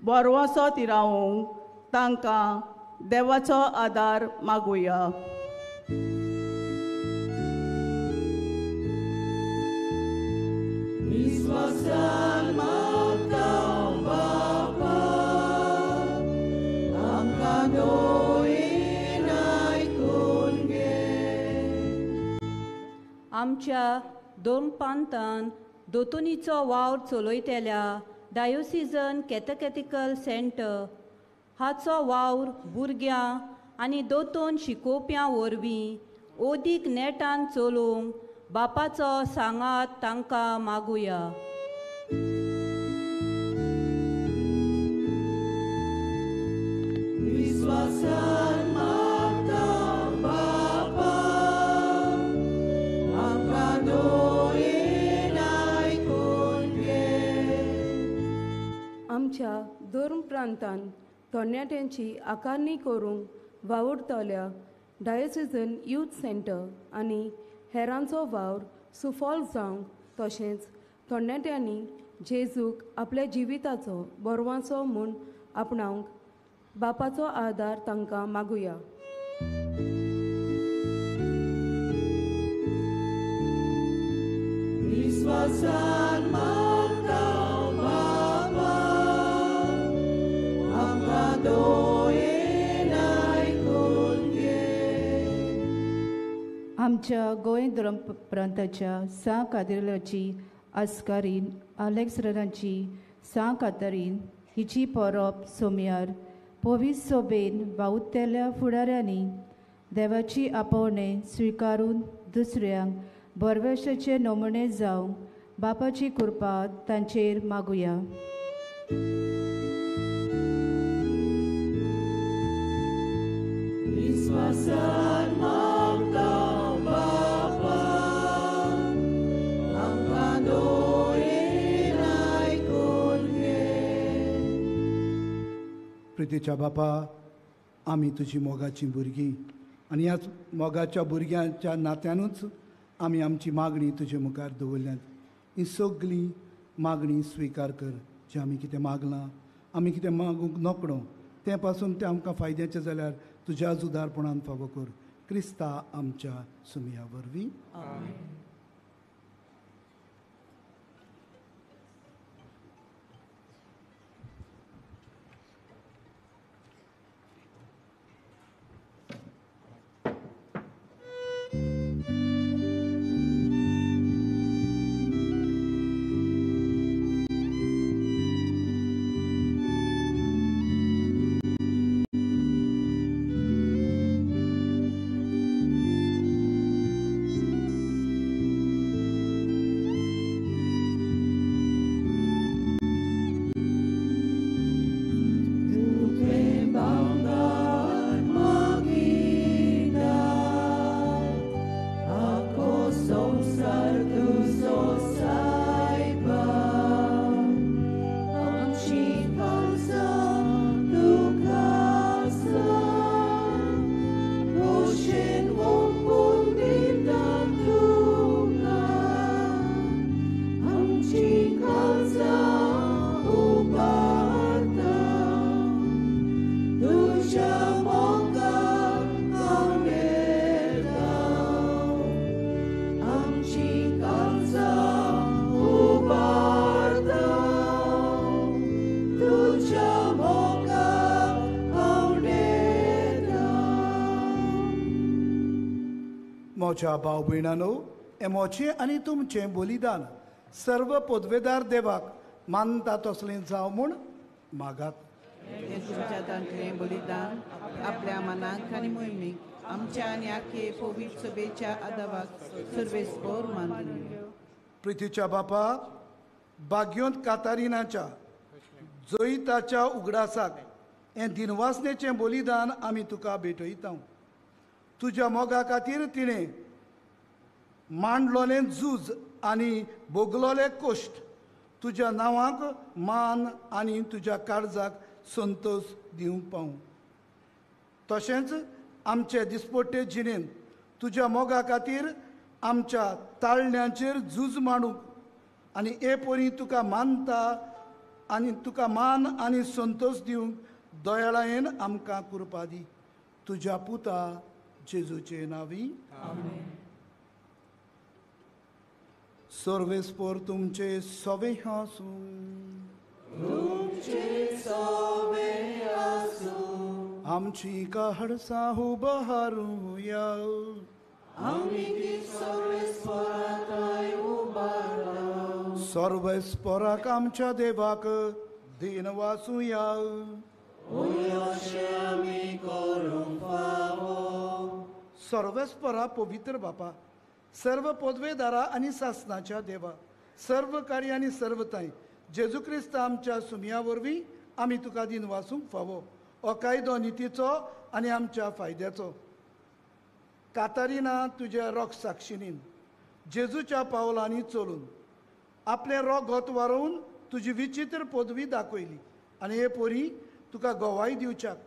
Speaker 8: बरवसो तिरावंक तांकां देवाचो आदार मागुया.
Speaker 1: विश्वासान मागता बापा, आमकां दोळेन आयकून घे.
Speaker 9: आमच्या दोन पांतान दोतोनीचो वावर चलयतल्या डायोसिजन कॅथकॅथिकल सेंटर हाचो वावर भुरग्यां आनी दोतोन शिकोवप्यां वरवीं ओदीक नेटान चलोवंक बापाचो सांगात तांकां मागुया.
Speaker 1: विश्वासान मागता बापा, आमकां दोळेन आयकून घे.
Speaker 6: आमच्या धर्म प्रांतान तरणाट्यांची आकारणी करूंक वावुरतल्या डायोसिजन यूथ सेंटर आनी हेरांचो वावर सुफल जावंक तशेंच तरणाट्यांनी जेजूक आपल्या जिविताचो बरवाचो म्हूण आपणावंक बापाचो आदार तांकां मागुया.
Speaker 1: विश्वासान मागता बापा, आमकां दोळेन आयकून घे.
Speaker 10: आमच्या गोंय धर्म प्रांताच्या सां कादेर्लाची आस्कारीन आलेक्सराची सां कातारीन हिची परब सोमयार पवीस सोबेन वावुरतल्या फुडाऱ्यांनी देवाची आपोवणें स्विकारून दुसऱ्यांक बरवेशाचे नमुने जावंक बापाची कृपा तांचेर मागुया.
Speaker 1: विश्वासान मागता बापा, आमकां दोळेन आयकून घे.
Speaker 2: प्रितीच्या बापा, आमी तुजी मोगाचीं भुरगीं आनी ह्याच मोगाच्या भुरग्यांच्या नात्यानूच आमी आमची मागणी तुजे मुखार दवरल्यात. ही सगळी मागणी स्विकार कर. जें आमी कितें मागलां, आमी कितें मागूंक नकळो तें पासून तें आमकां फायद्याचें जाल्यार तुज्या जुदारपणान फावो कर. क्रिस्ता आमच्या सुमया वरवीं. म्हज्या भाव भयणानो, हें म्हजें आनी तुमचें बलिदान सर्व पदवेदार देवाक मानता तसलें जावं म्हूण मागात.
Speaker 11: तुमच्या तांतलें बलिदान आपल्या मनाक आनी मोहिमेक आमच्या आनी आखे पवित्र सभेच्या आदावाक सर्वेस्पोर मानून.
Speaker 2: प्रितीच्या बापा, बाग्योंत कातारिनाच्या जैताच्या उगडासाक हें दिनवासनेचें बलिदान आमी तुका भेटयता. तुज्या मोगा खातीर तिणें मांडलोलें झूज आनी भोगलोले कश्ट तुज्या नांवाक मान आनी तुज्या काळजाक संतोष दिवंक पावूं. तशेंच आमचे दिसपट्टे जिणेंत तुज्या मोगा खातीर आमच्या ताळण्यांचेर झूज मांडूंक आनी हे परी तुका मानता आनी तुका मान आनी संतोश दिवंक दयाळायेन आमकां कृपा दी. तुज्या पुता जेजूचे नांवी आमेन. सर्वेस्पर तुमचे सवे आसूं.
Speaker 1: तुमचे सवे आसूं.
Speaker 2: आमची कहडसा उबारुया.
Speaker 1: आमी ती सर्वेस्पराक उबारता.
Speaker 2: सर्वेस्पराक आमच्या देवाक दीन वासुया. सर्वेस्परा पवित्र बापा, सर्व पदवेदारा आनी सासनाच्या देवा, सर्व कार्य आनी सर्वताय जेजू क्रिस्त आमच्या सुमया वरवीं आमी तुका दीन वासूंक फावो. हो कायदो नितीचो आनी आमच्या फायद्याचो. कातारिना तुज्या रोग साक्षिणीन जेजूच्या पावलांनी चलून आपलें रोगत वारोवन तुजी विचित्र पदवी दाखयली आनी हे पोरी तुका गवाय दिवच्याक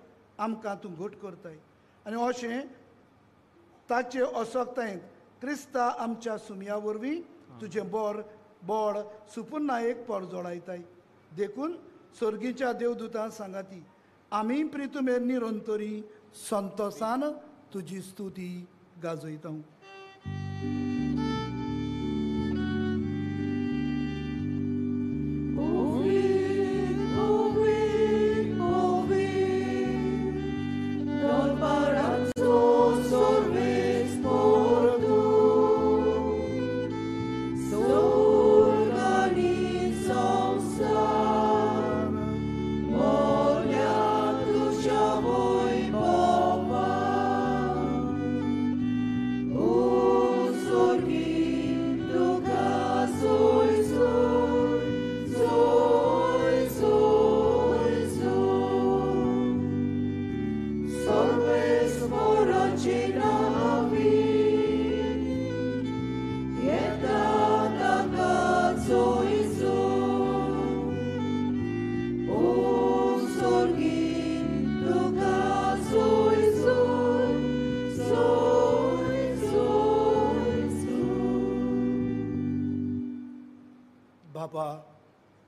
Speaker 2: आमकां तूं घट करताय. आनी अशें ताचे असक्तायेंत क्रिस्ता आमच्या सुमया वरवीं तुजें बोर बोड सुपुन्ना एक परजोडायताय. देखून सर्गीच्या देवदूतां सांगाती आमी प्रितुमेर निरंतरी संतोसान तुजी स्तुती गाजयता.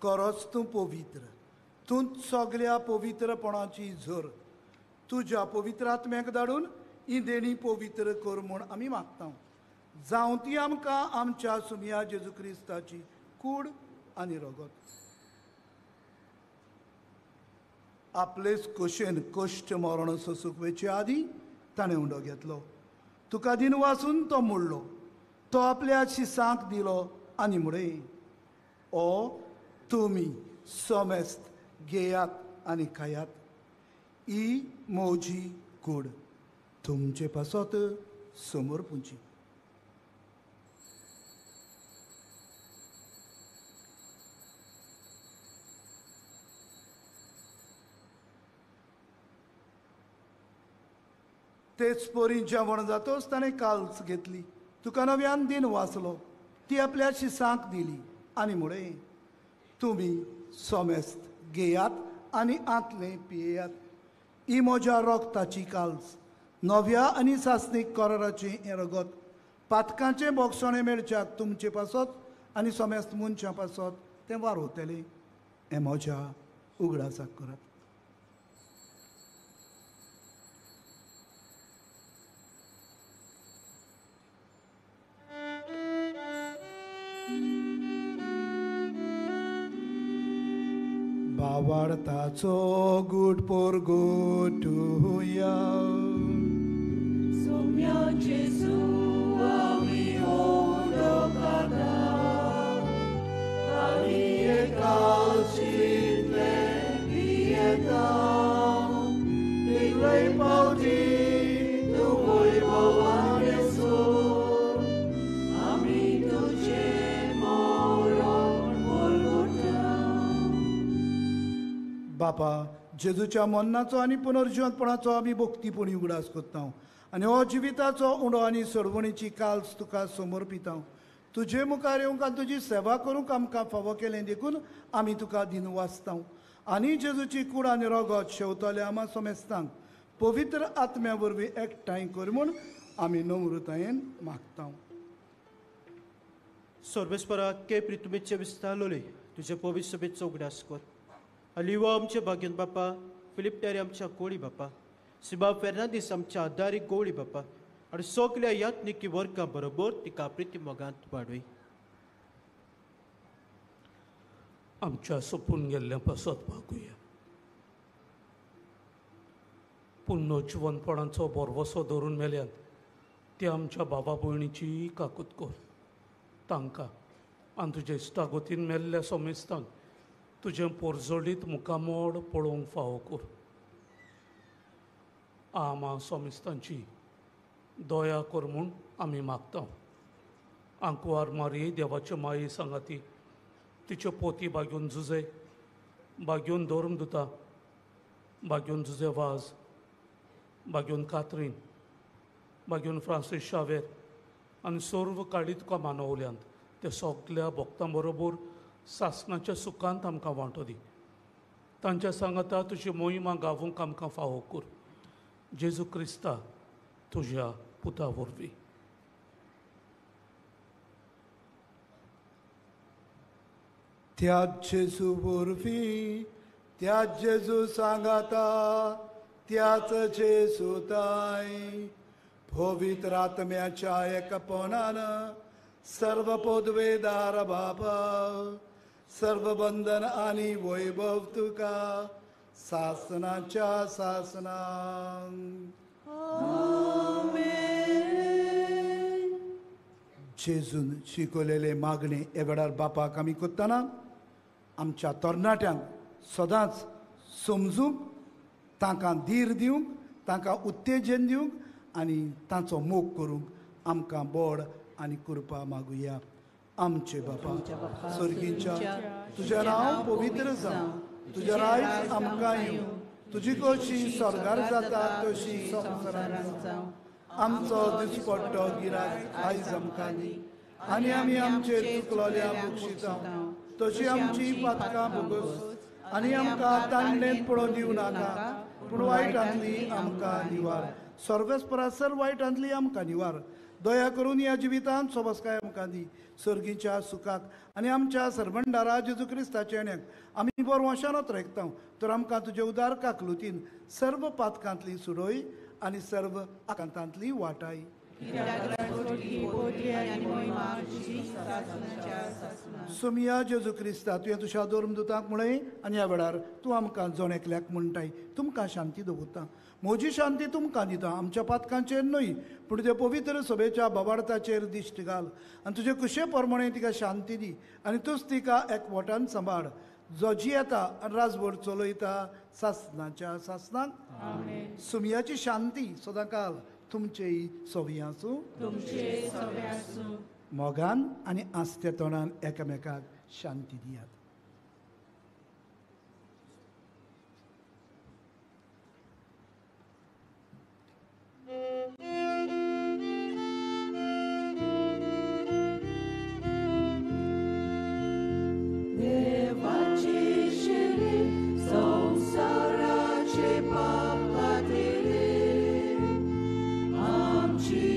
Speaker 2: खरोच तूं पवित्र, तूं सगल्या पवित्रपणाची झर. तुज्या पवित्र आत्म्याक धाडून ही देणी पवित्र कर म्हूण आमी मागता. जावं ती आमकां आमच्या सुमया जेजू क्रिस्ताची कूड आनी रगत. आपलेच कशेन कश्ट मरण सोसूंक वयचे आदीं ताणें उंडो घेतलो. तुका दिन वासून तो मोडलो, तो आपल्या शिसांक दिलो आनी म्हळें, ओ तुमी समेस्त घेयात आनी खायात, ही म्हजी कूड तुमचे पासत समर्पूची. तेच परी जेवण जातोच ताणें काल्स घेतली, तुका नव्यान दिन वाचलो, ती आपल्या शिसांक दिली आनी म्हळें, तुमी समेस्त घेयात आनी आंतलें पियेयात, ही म्हज्या रोगताची काल्स, नव्या आनी सासणीक कराराचें हें रगत, पातकांचें बोगसणें मेळच्याक तुमचे पासत आनी समेस्त मनशां पासत तें वारोवतलें. हें म्हज्या उगडासाक करात. भावार्थाचो गूट पोरगोटुया.
Speaker 1: सुम्या जेजू आमी ओडोकाता आनी एकाचितले पियेता तितले पावटी तूं वैभवान येसो आमी तुजें मरण पोरगोटा.
Speaker 2: बापा, जेजूच्या मरणाचो आनी पुनर्जिवंतपणाचो आमी भक्तीपणी उगडास करता आनी हो जिविताचो उंडो आनी सोडवणीची काल्स तुका समर्पिता. तुजे मुखार येवंक आनी तुजी सेवा करूंक आमकां फावो केलें देखून आमी तुका दिनवासता. आनी जेजूची कूड आनी रगत शेवतले आमा समेस्तांक पवित्र आत्म्या वरवीं एकठांय कर म्हूण आमी नम्रतायेन मागता.
Speaker 7: सर्वेस्परा के प्रितुमेचे विस्तारलोले तुजे पवित्र सभेचो उगडास कर. अलिवा आमचे भाग्यन बापा, फिलीप टेरी आमच्या गोळी बापा, सिबा फेर्नांदीस आमच्या आदारी गोळी बापा आनी सगल्या यात्निकी वर्गां बरोबर तिका प्रिती मोगांत वाडय.
Speaker 12: आमच्या सोपून गेल्ल्या पासत मागुया. पुण्य जिवनपणाचो भरवसो धरून मेल्यात ते आमच्या बाबा भयणीची काकूत कर. तांकां आनी तुजे इश्टागतीन मेल्ल्या सोमेस्तांक तुजें पोरजोडीत मुखामोड पळोवंक फावो कर. आमा सोमेस्तांची दया कर म्हूण आमी मागता. आंकवार मारी देवाचे माये सांगाती तिच्यो पोती बागेवन जुजे, बागेवन धर्मदुता, बागेवन जुजे वाज, बागेवन कात्रीन, बागेवन फ्रांसीस शावेर आनी सर्व काळी तुका मानवल्यांत ते सगल्या भक्तां बरोबर सासणाच्या सुखांत आमकां वांटो दी. तांच्या सांगाता तुजी मोहिमा गावूंक आमकां फावो कर. जेजू क्रिस्ता तुज्या पुता वरवीं.
Speaker 2: त्या जेजू वरवीं, त्या जेजू सांगाता, त्याच जेजू ताय पवित्र आत्म्याच्या एकपणान सर्व पदवेदार बापा, सर्व बंधन आनी वैभव तुका सासनाच्या सासनां. जेजून शिकवलेले मागणे हे वेळार बापाक आमी करतना आमच्या तरणाट्यांक सदांच समजूंक, तांकां धीर दिवंक, तांकां उत्तेजन दिवंक आनी तांचो मोग करूंक आमकां बोड आनी कृपा मागुया. आमचे बापा स्वर्गीच्या, तुजें नांव पवित्र जावं, तुजें रायज आमकां येवं, तुजी कशी स्वर्गार जाता तशी संवसारांत जावं. आमचो दिसपट्टो गिरायक आयज आमकां दी आनी आमी आमचे चुकलोल्या बक्षिता तशी आमची पातकां भोगस आनी आमकां तांडलेंत पडोवन दिवं नाका, पूण वायटांतली आमकां निवार. सर्वेस्परा सर वायटांतली आमकां निवार. दया करून ह्या जिवितांत सोबसकाय आमकां दी. सर्गीच्या सुखाक आनी आमच्या सरबंडारा जेजू क्रिस्ताच्या येण्याक आमी बरो वंशानत रेखता तर आमकां तुजे उदार काकलुतीन सर्व पातकांतली सुडोय आनी सर्व आकांतांतली वाटाय. सोमिया जेजू क्रिस्ता, तुवें तुज्या धर्मदुतांक म्हळें आनी ह्या वेळार तूं आमकां जण एकल्याक म्हणटाय, तुमकां शांती दवरता, म्हजी शांती तुमकां दिता. आमच्या पातकांचेर न्हय पूण तुज्या पवित्र सभेच्या बाबार्थाचेर दिश्ट घाल आनी तुजे कुशे प्रमाणे तिका शांती दी आनी तूंच तिका एकवटान सांबाळ, जो जियेता आनी राजवट चलयता सासनाच्या सासनाक. सुमियाची शांती सदांकाल तुमचेय सोवी आसूं. मोगान आनी आस्ते तोंडान एकामेकाक शांती दियात.
Speaker 1: देवाचे शिरे संवसाराचे पाप काडले, आमची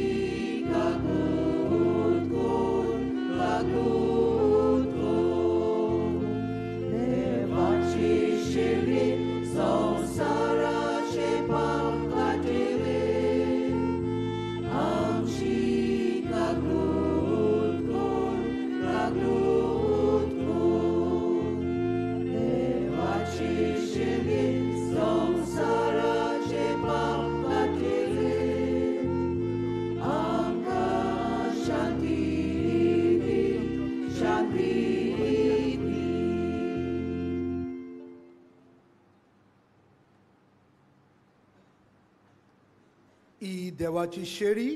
Speaker 1: काकूत कर, काकूत कर. देवाचे शिरे संवसाराचे पाप काडले, आमची काकूत कर, काकूत कर. देवाचे शिरे संवसाराचे पाप काडले, आमकां शांती दी, शांती दी.
Speaker 2: ही देवाची शेळी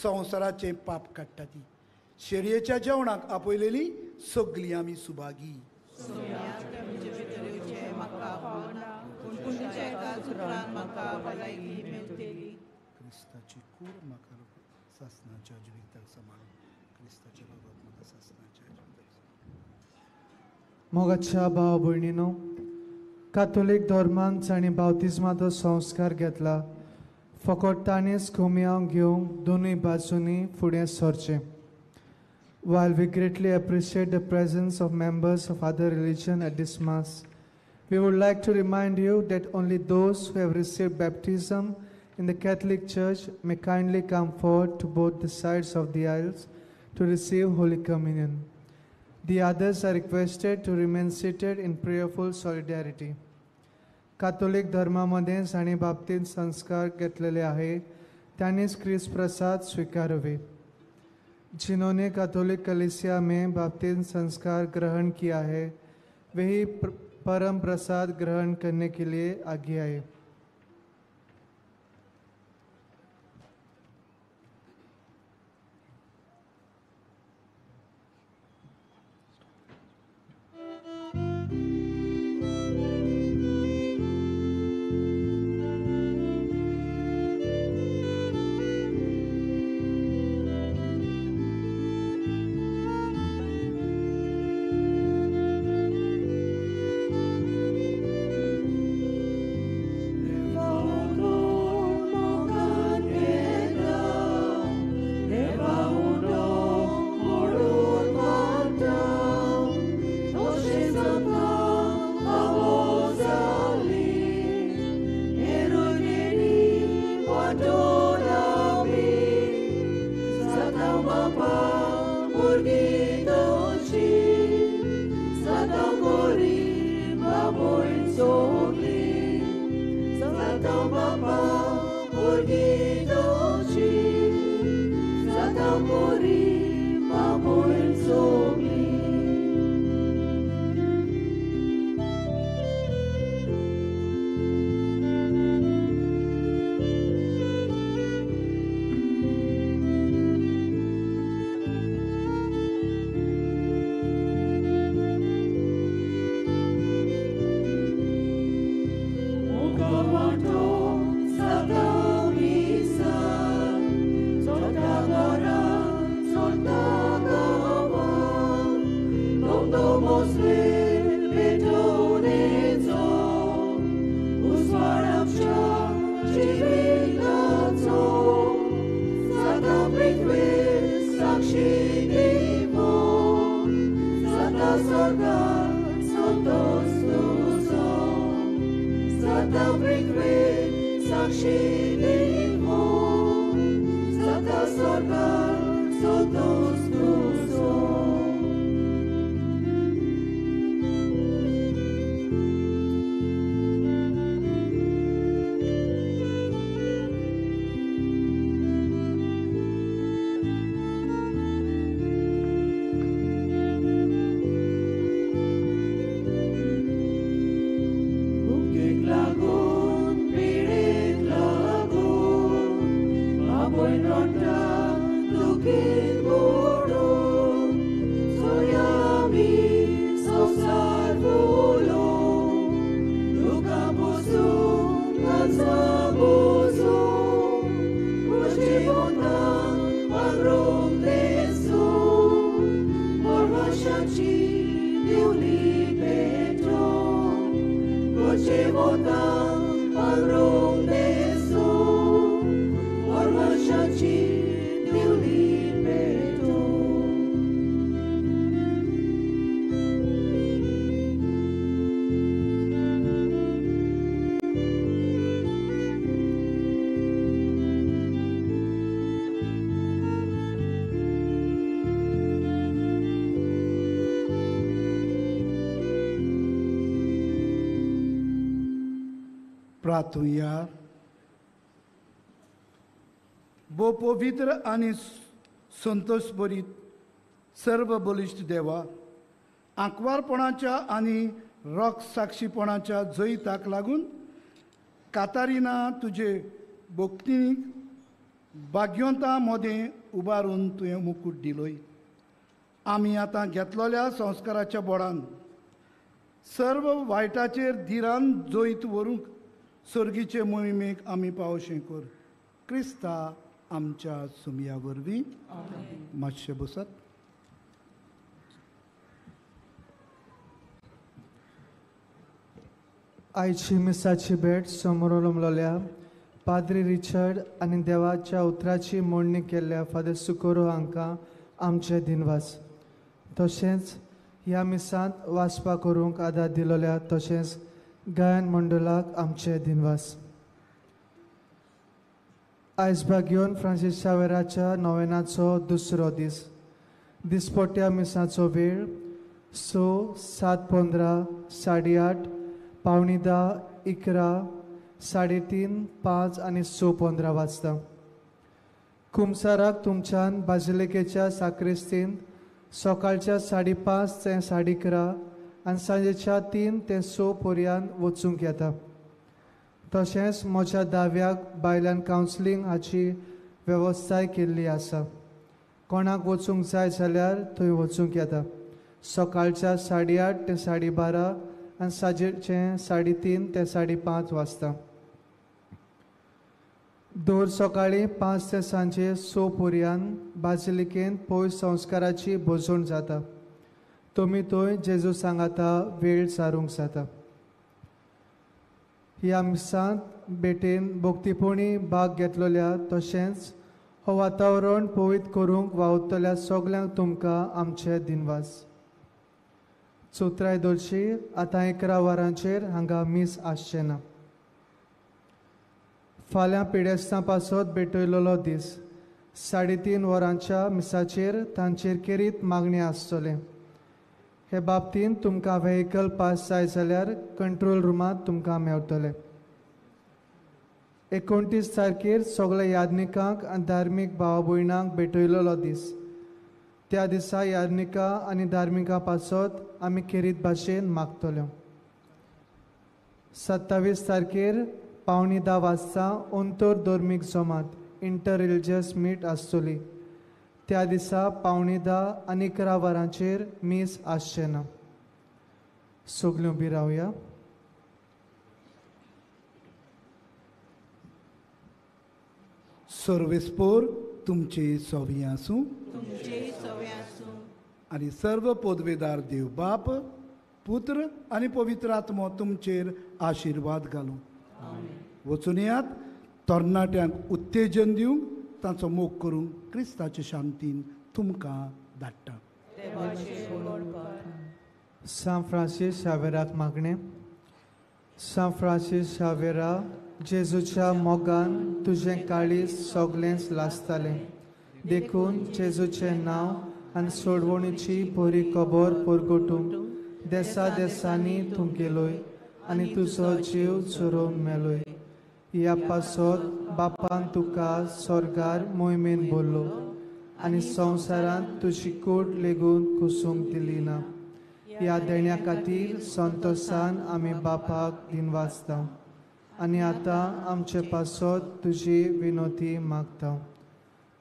Speaker 2: संवसाराचें पाप काडटा. ती शेळयेच्या जेवणाक आपयलेली सगळीं आमी सुभागी. क्रिस्ताची कूड म्हाका सासनाच्या जिविताक सांबाळून, क्रिस्ताचें रगत म्हाका सासनाच्या जिविताक सांबाळून.
Speaker 13: मोगाच्या भाव भयणीनो, कातोलीक धर्मान जांणी बावतिज्माचो संस्कार घेतला फकत ताणीच कोमयांव घेवंक दोनूय बाजूंनी फुडें सरचें. While we greatly appreciate the presence of members of other religion at this Mass, we would like to remind you that only those who have received baptism in the Catholic Church may kindly come forward to both the sides of the aisles to receive Holy Communion. The others are requested to remain seated in prayerful solidarity. Catholic धर्मामध्ये जांणी बाबतींत संस्कार घेतलेले आहे त्यांनीच क्रिस्त प्रसाद स्वीकारावे. जिन्होंने Catholic कलीसिया में बाप्तिस्म संस्कार ग्रहण किया है वही परम प्रसाद ग्रहण करने के लिए आगे आए.
Speaker 2: प्रार्थुया. भो पवित्र आनी संतोषभरीत सर्व बलिश्ट देवा, आंकवारपणाच्या आनी रोख साक्षीपणाच्या जैताक लागून कातारिना तुजे भक्तीक भाग्यवंता मदें उबारून तुवें मुकूट दिलोय. आमी आतां घेतलेल्या संस्काराच्या बोडान सर्व वायटाचेर धिरान जैत व्हरूंक सर्गीचे मोहिमेक आमी पावशें कर. क्रिस्ता आमच्या सुमया वरवीं. मातशें बसात.
Speaker 13: आयची मिसाची भेट समोर उलमलोल्या पाद्री रिचर्ड आनी देवाच्या उतराची मोडणी केल्ल्या फादर सुकोरो हांकां आमचे दिनवास. तशेंच ह्या मिसांत वाचपा करूंक आदार दिलोल्या तशेंच गायन मंडळाक आमचे दिनवास. आयज भाग्योन फ्रांसीस शावेराच्या नोवेनाचो दुसरो दीस. दिसपट्ट्या मिसाचो वेळ 6, 7:15, 8:30, 9:45, 11, 3:30, 5 आनी 6:15 वाजता. कुमसाराक तुमच्यान बाजिलिकेच्या साक्रिस्तींत सकाळच्या 5:30 ते 11:30 आनी सांजेच्या 3 ते 6 पर्यंत वचूंक येता. तशेंच म्हज्या दाव्याक बायलान कावन्सिलींग हाची वेवस्थाय केल्ली आसा. कोणाक वचूंक जाय जाल्यार थंय वचूंक येता. सकाळच्या 8:30 ते 12:30 आनी सांजेचें 3:30 ते 5:30 वाजता. दर सकाळीं 5 ते सांजे 6 पर्यंत बाजिलिकेंत पयस संस्काराची भोजवण जाता. तुमी थंय जेजू सांगाता वेळ सारूंक जाता. ह्या मिसांत भेटेन भक्तीपणी भाग घेतलेल्या तशेंच हो वातावरण पवित्र करूंक वावुरतल्या सगल्यांक तुमकां आमचे दिनवास. चौथराय दोळशी आतां 11 वरांचेर हांगा मीस आसचें ना. फाल्यां पिडेस्तां पासत भेटयलेलो दीस. 3:30 वरांच्या मिसाचेर तांचेर खेरीत मागणी आसतलें. हे बाबतींत तुमकां व्हेकल पास जाय जाल्यार कंट्रोल रुमांत तुमकां मेवतले. 29 तारखेर सगल्या याज्ञिकांक आनी धार्मीक भाव भयणांक भेटयलेलो दीस. त्या दिसा याज्ञिका आनी धार्मिकां पासत आमी खेरीत भाशेन मागतल्यो. 27 तारखेर 9:45 वाजता अंतर धर्मीक जमात इंटर रिलिजियस मीट आसतली. त्या दिसा 9:45 आनी 11 वरांचेर मीस आसचें ना. सगल्यो उबी रावया.
Speaker 2: सर्वेस्पोर तुमचे सोवी आसूं आनी सर्व पदवेदार देव बाप पुत्र आनी पवित्र आत्मो तुमचेर आशिर्वाद घालूं. वचून येयात तरणाट्यांक उत्तेजन दिवंक तांचो मोग करूंक क्रिस्ताचे शांतीन तुमकां धाडटा.
Speaker 13: सांत फ्रांसीस शावेराक मागणें. सांत फ्रांसीस शावेरा, जेजूच्या मोगान तुजें काळीज सगळेंच लासतालें, देखून जेजूचें नांव आनी सोडवणीची बरी खबर परगटूंक देसा देसांनी तूं गेलोय आनी तुजो जीव झरोवन मेलोय. ह्या पासत बापान तुका स्वर्गार मोहिमेन भरलो आनी संवसारांत तुजी कूड लेगून कुसूंक दिली ना. ह्या देण्या खातीर संतोसान आमी बापाक दिनवासता आनी आतां आमचे पासत तुजी विनोती मागता.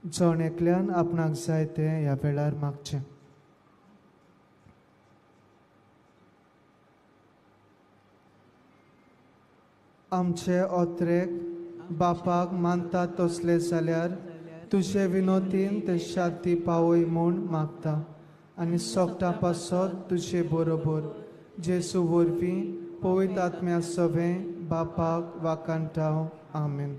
Speaker 13: जण एकल्यान आपणाक जाय तें ह्या वेळार मागचें. आमचे ओत्रेक बापाक मानता तसले जाल्यार तुजे विनोतीन ते शांती पावय म्हूण मागता आनी सोगटां पासत तुजे बरोबर जेसू वरवीं पवित्र आत्म्या सवें बापाक वाकांटाव. आमेन.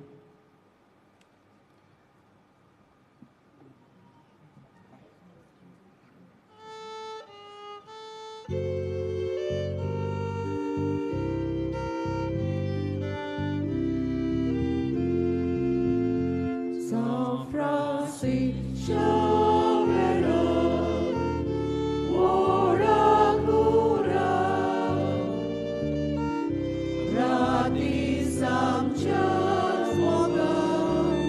Speaker 1: San Francisco Xavero, ora cura, gratis amcias mogan,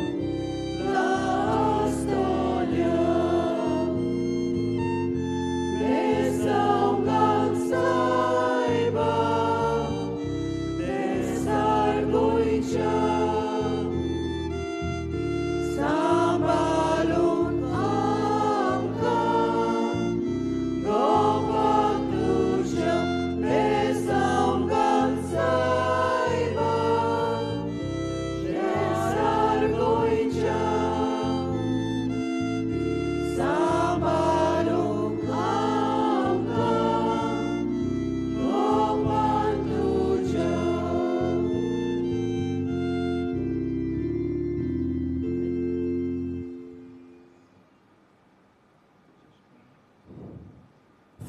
Speaker 1: la astolia, desaungan saiba, desargoicha. Sambalun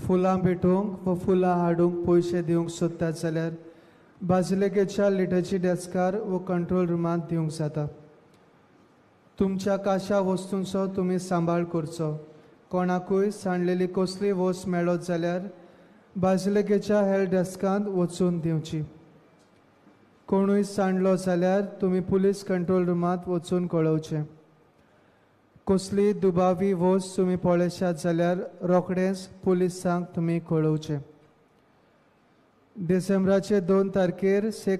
Speaker 13: फुलां भेटोवंक वा फुलां हाडूंक पयशे दिवंक सोदतात जाल्यार बाजिलेकेच्या लिटर्जी डेस्कार वा कंट्रोल रुमांत दिवंक जाता. तुमच्या काशा वस्तूंचो तुमी सांबाळ करचो. कोणाकूय सांडलेली कसली वस्त मेळत जाल्यार बाजिलेकेच्या हेल्थ डेस्कांत वचून दिवची. कोणूय सांडलो जाल्यार तुमी पुलीस कंट्रोल रुमांत वचून कळोवचें. कसली दुबावी वस्त तुमी पळयशात जाल्यार रोखडेंच पुलिसांक तुमी कळोवचें. डिसेंबराचे 2 तारखेर से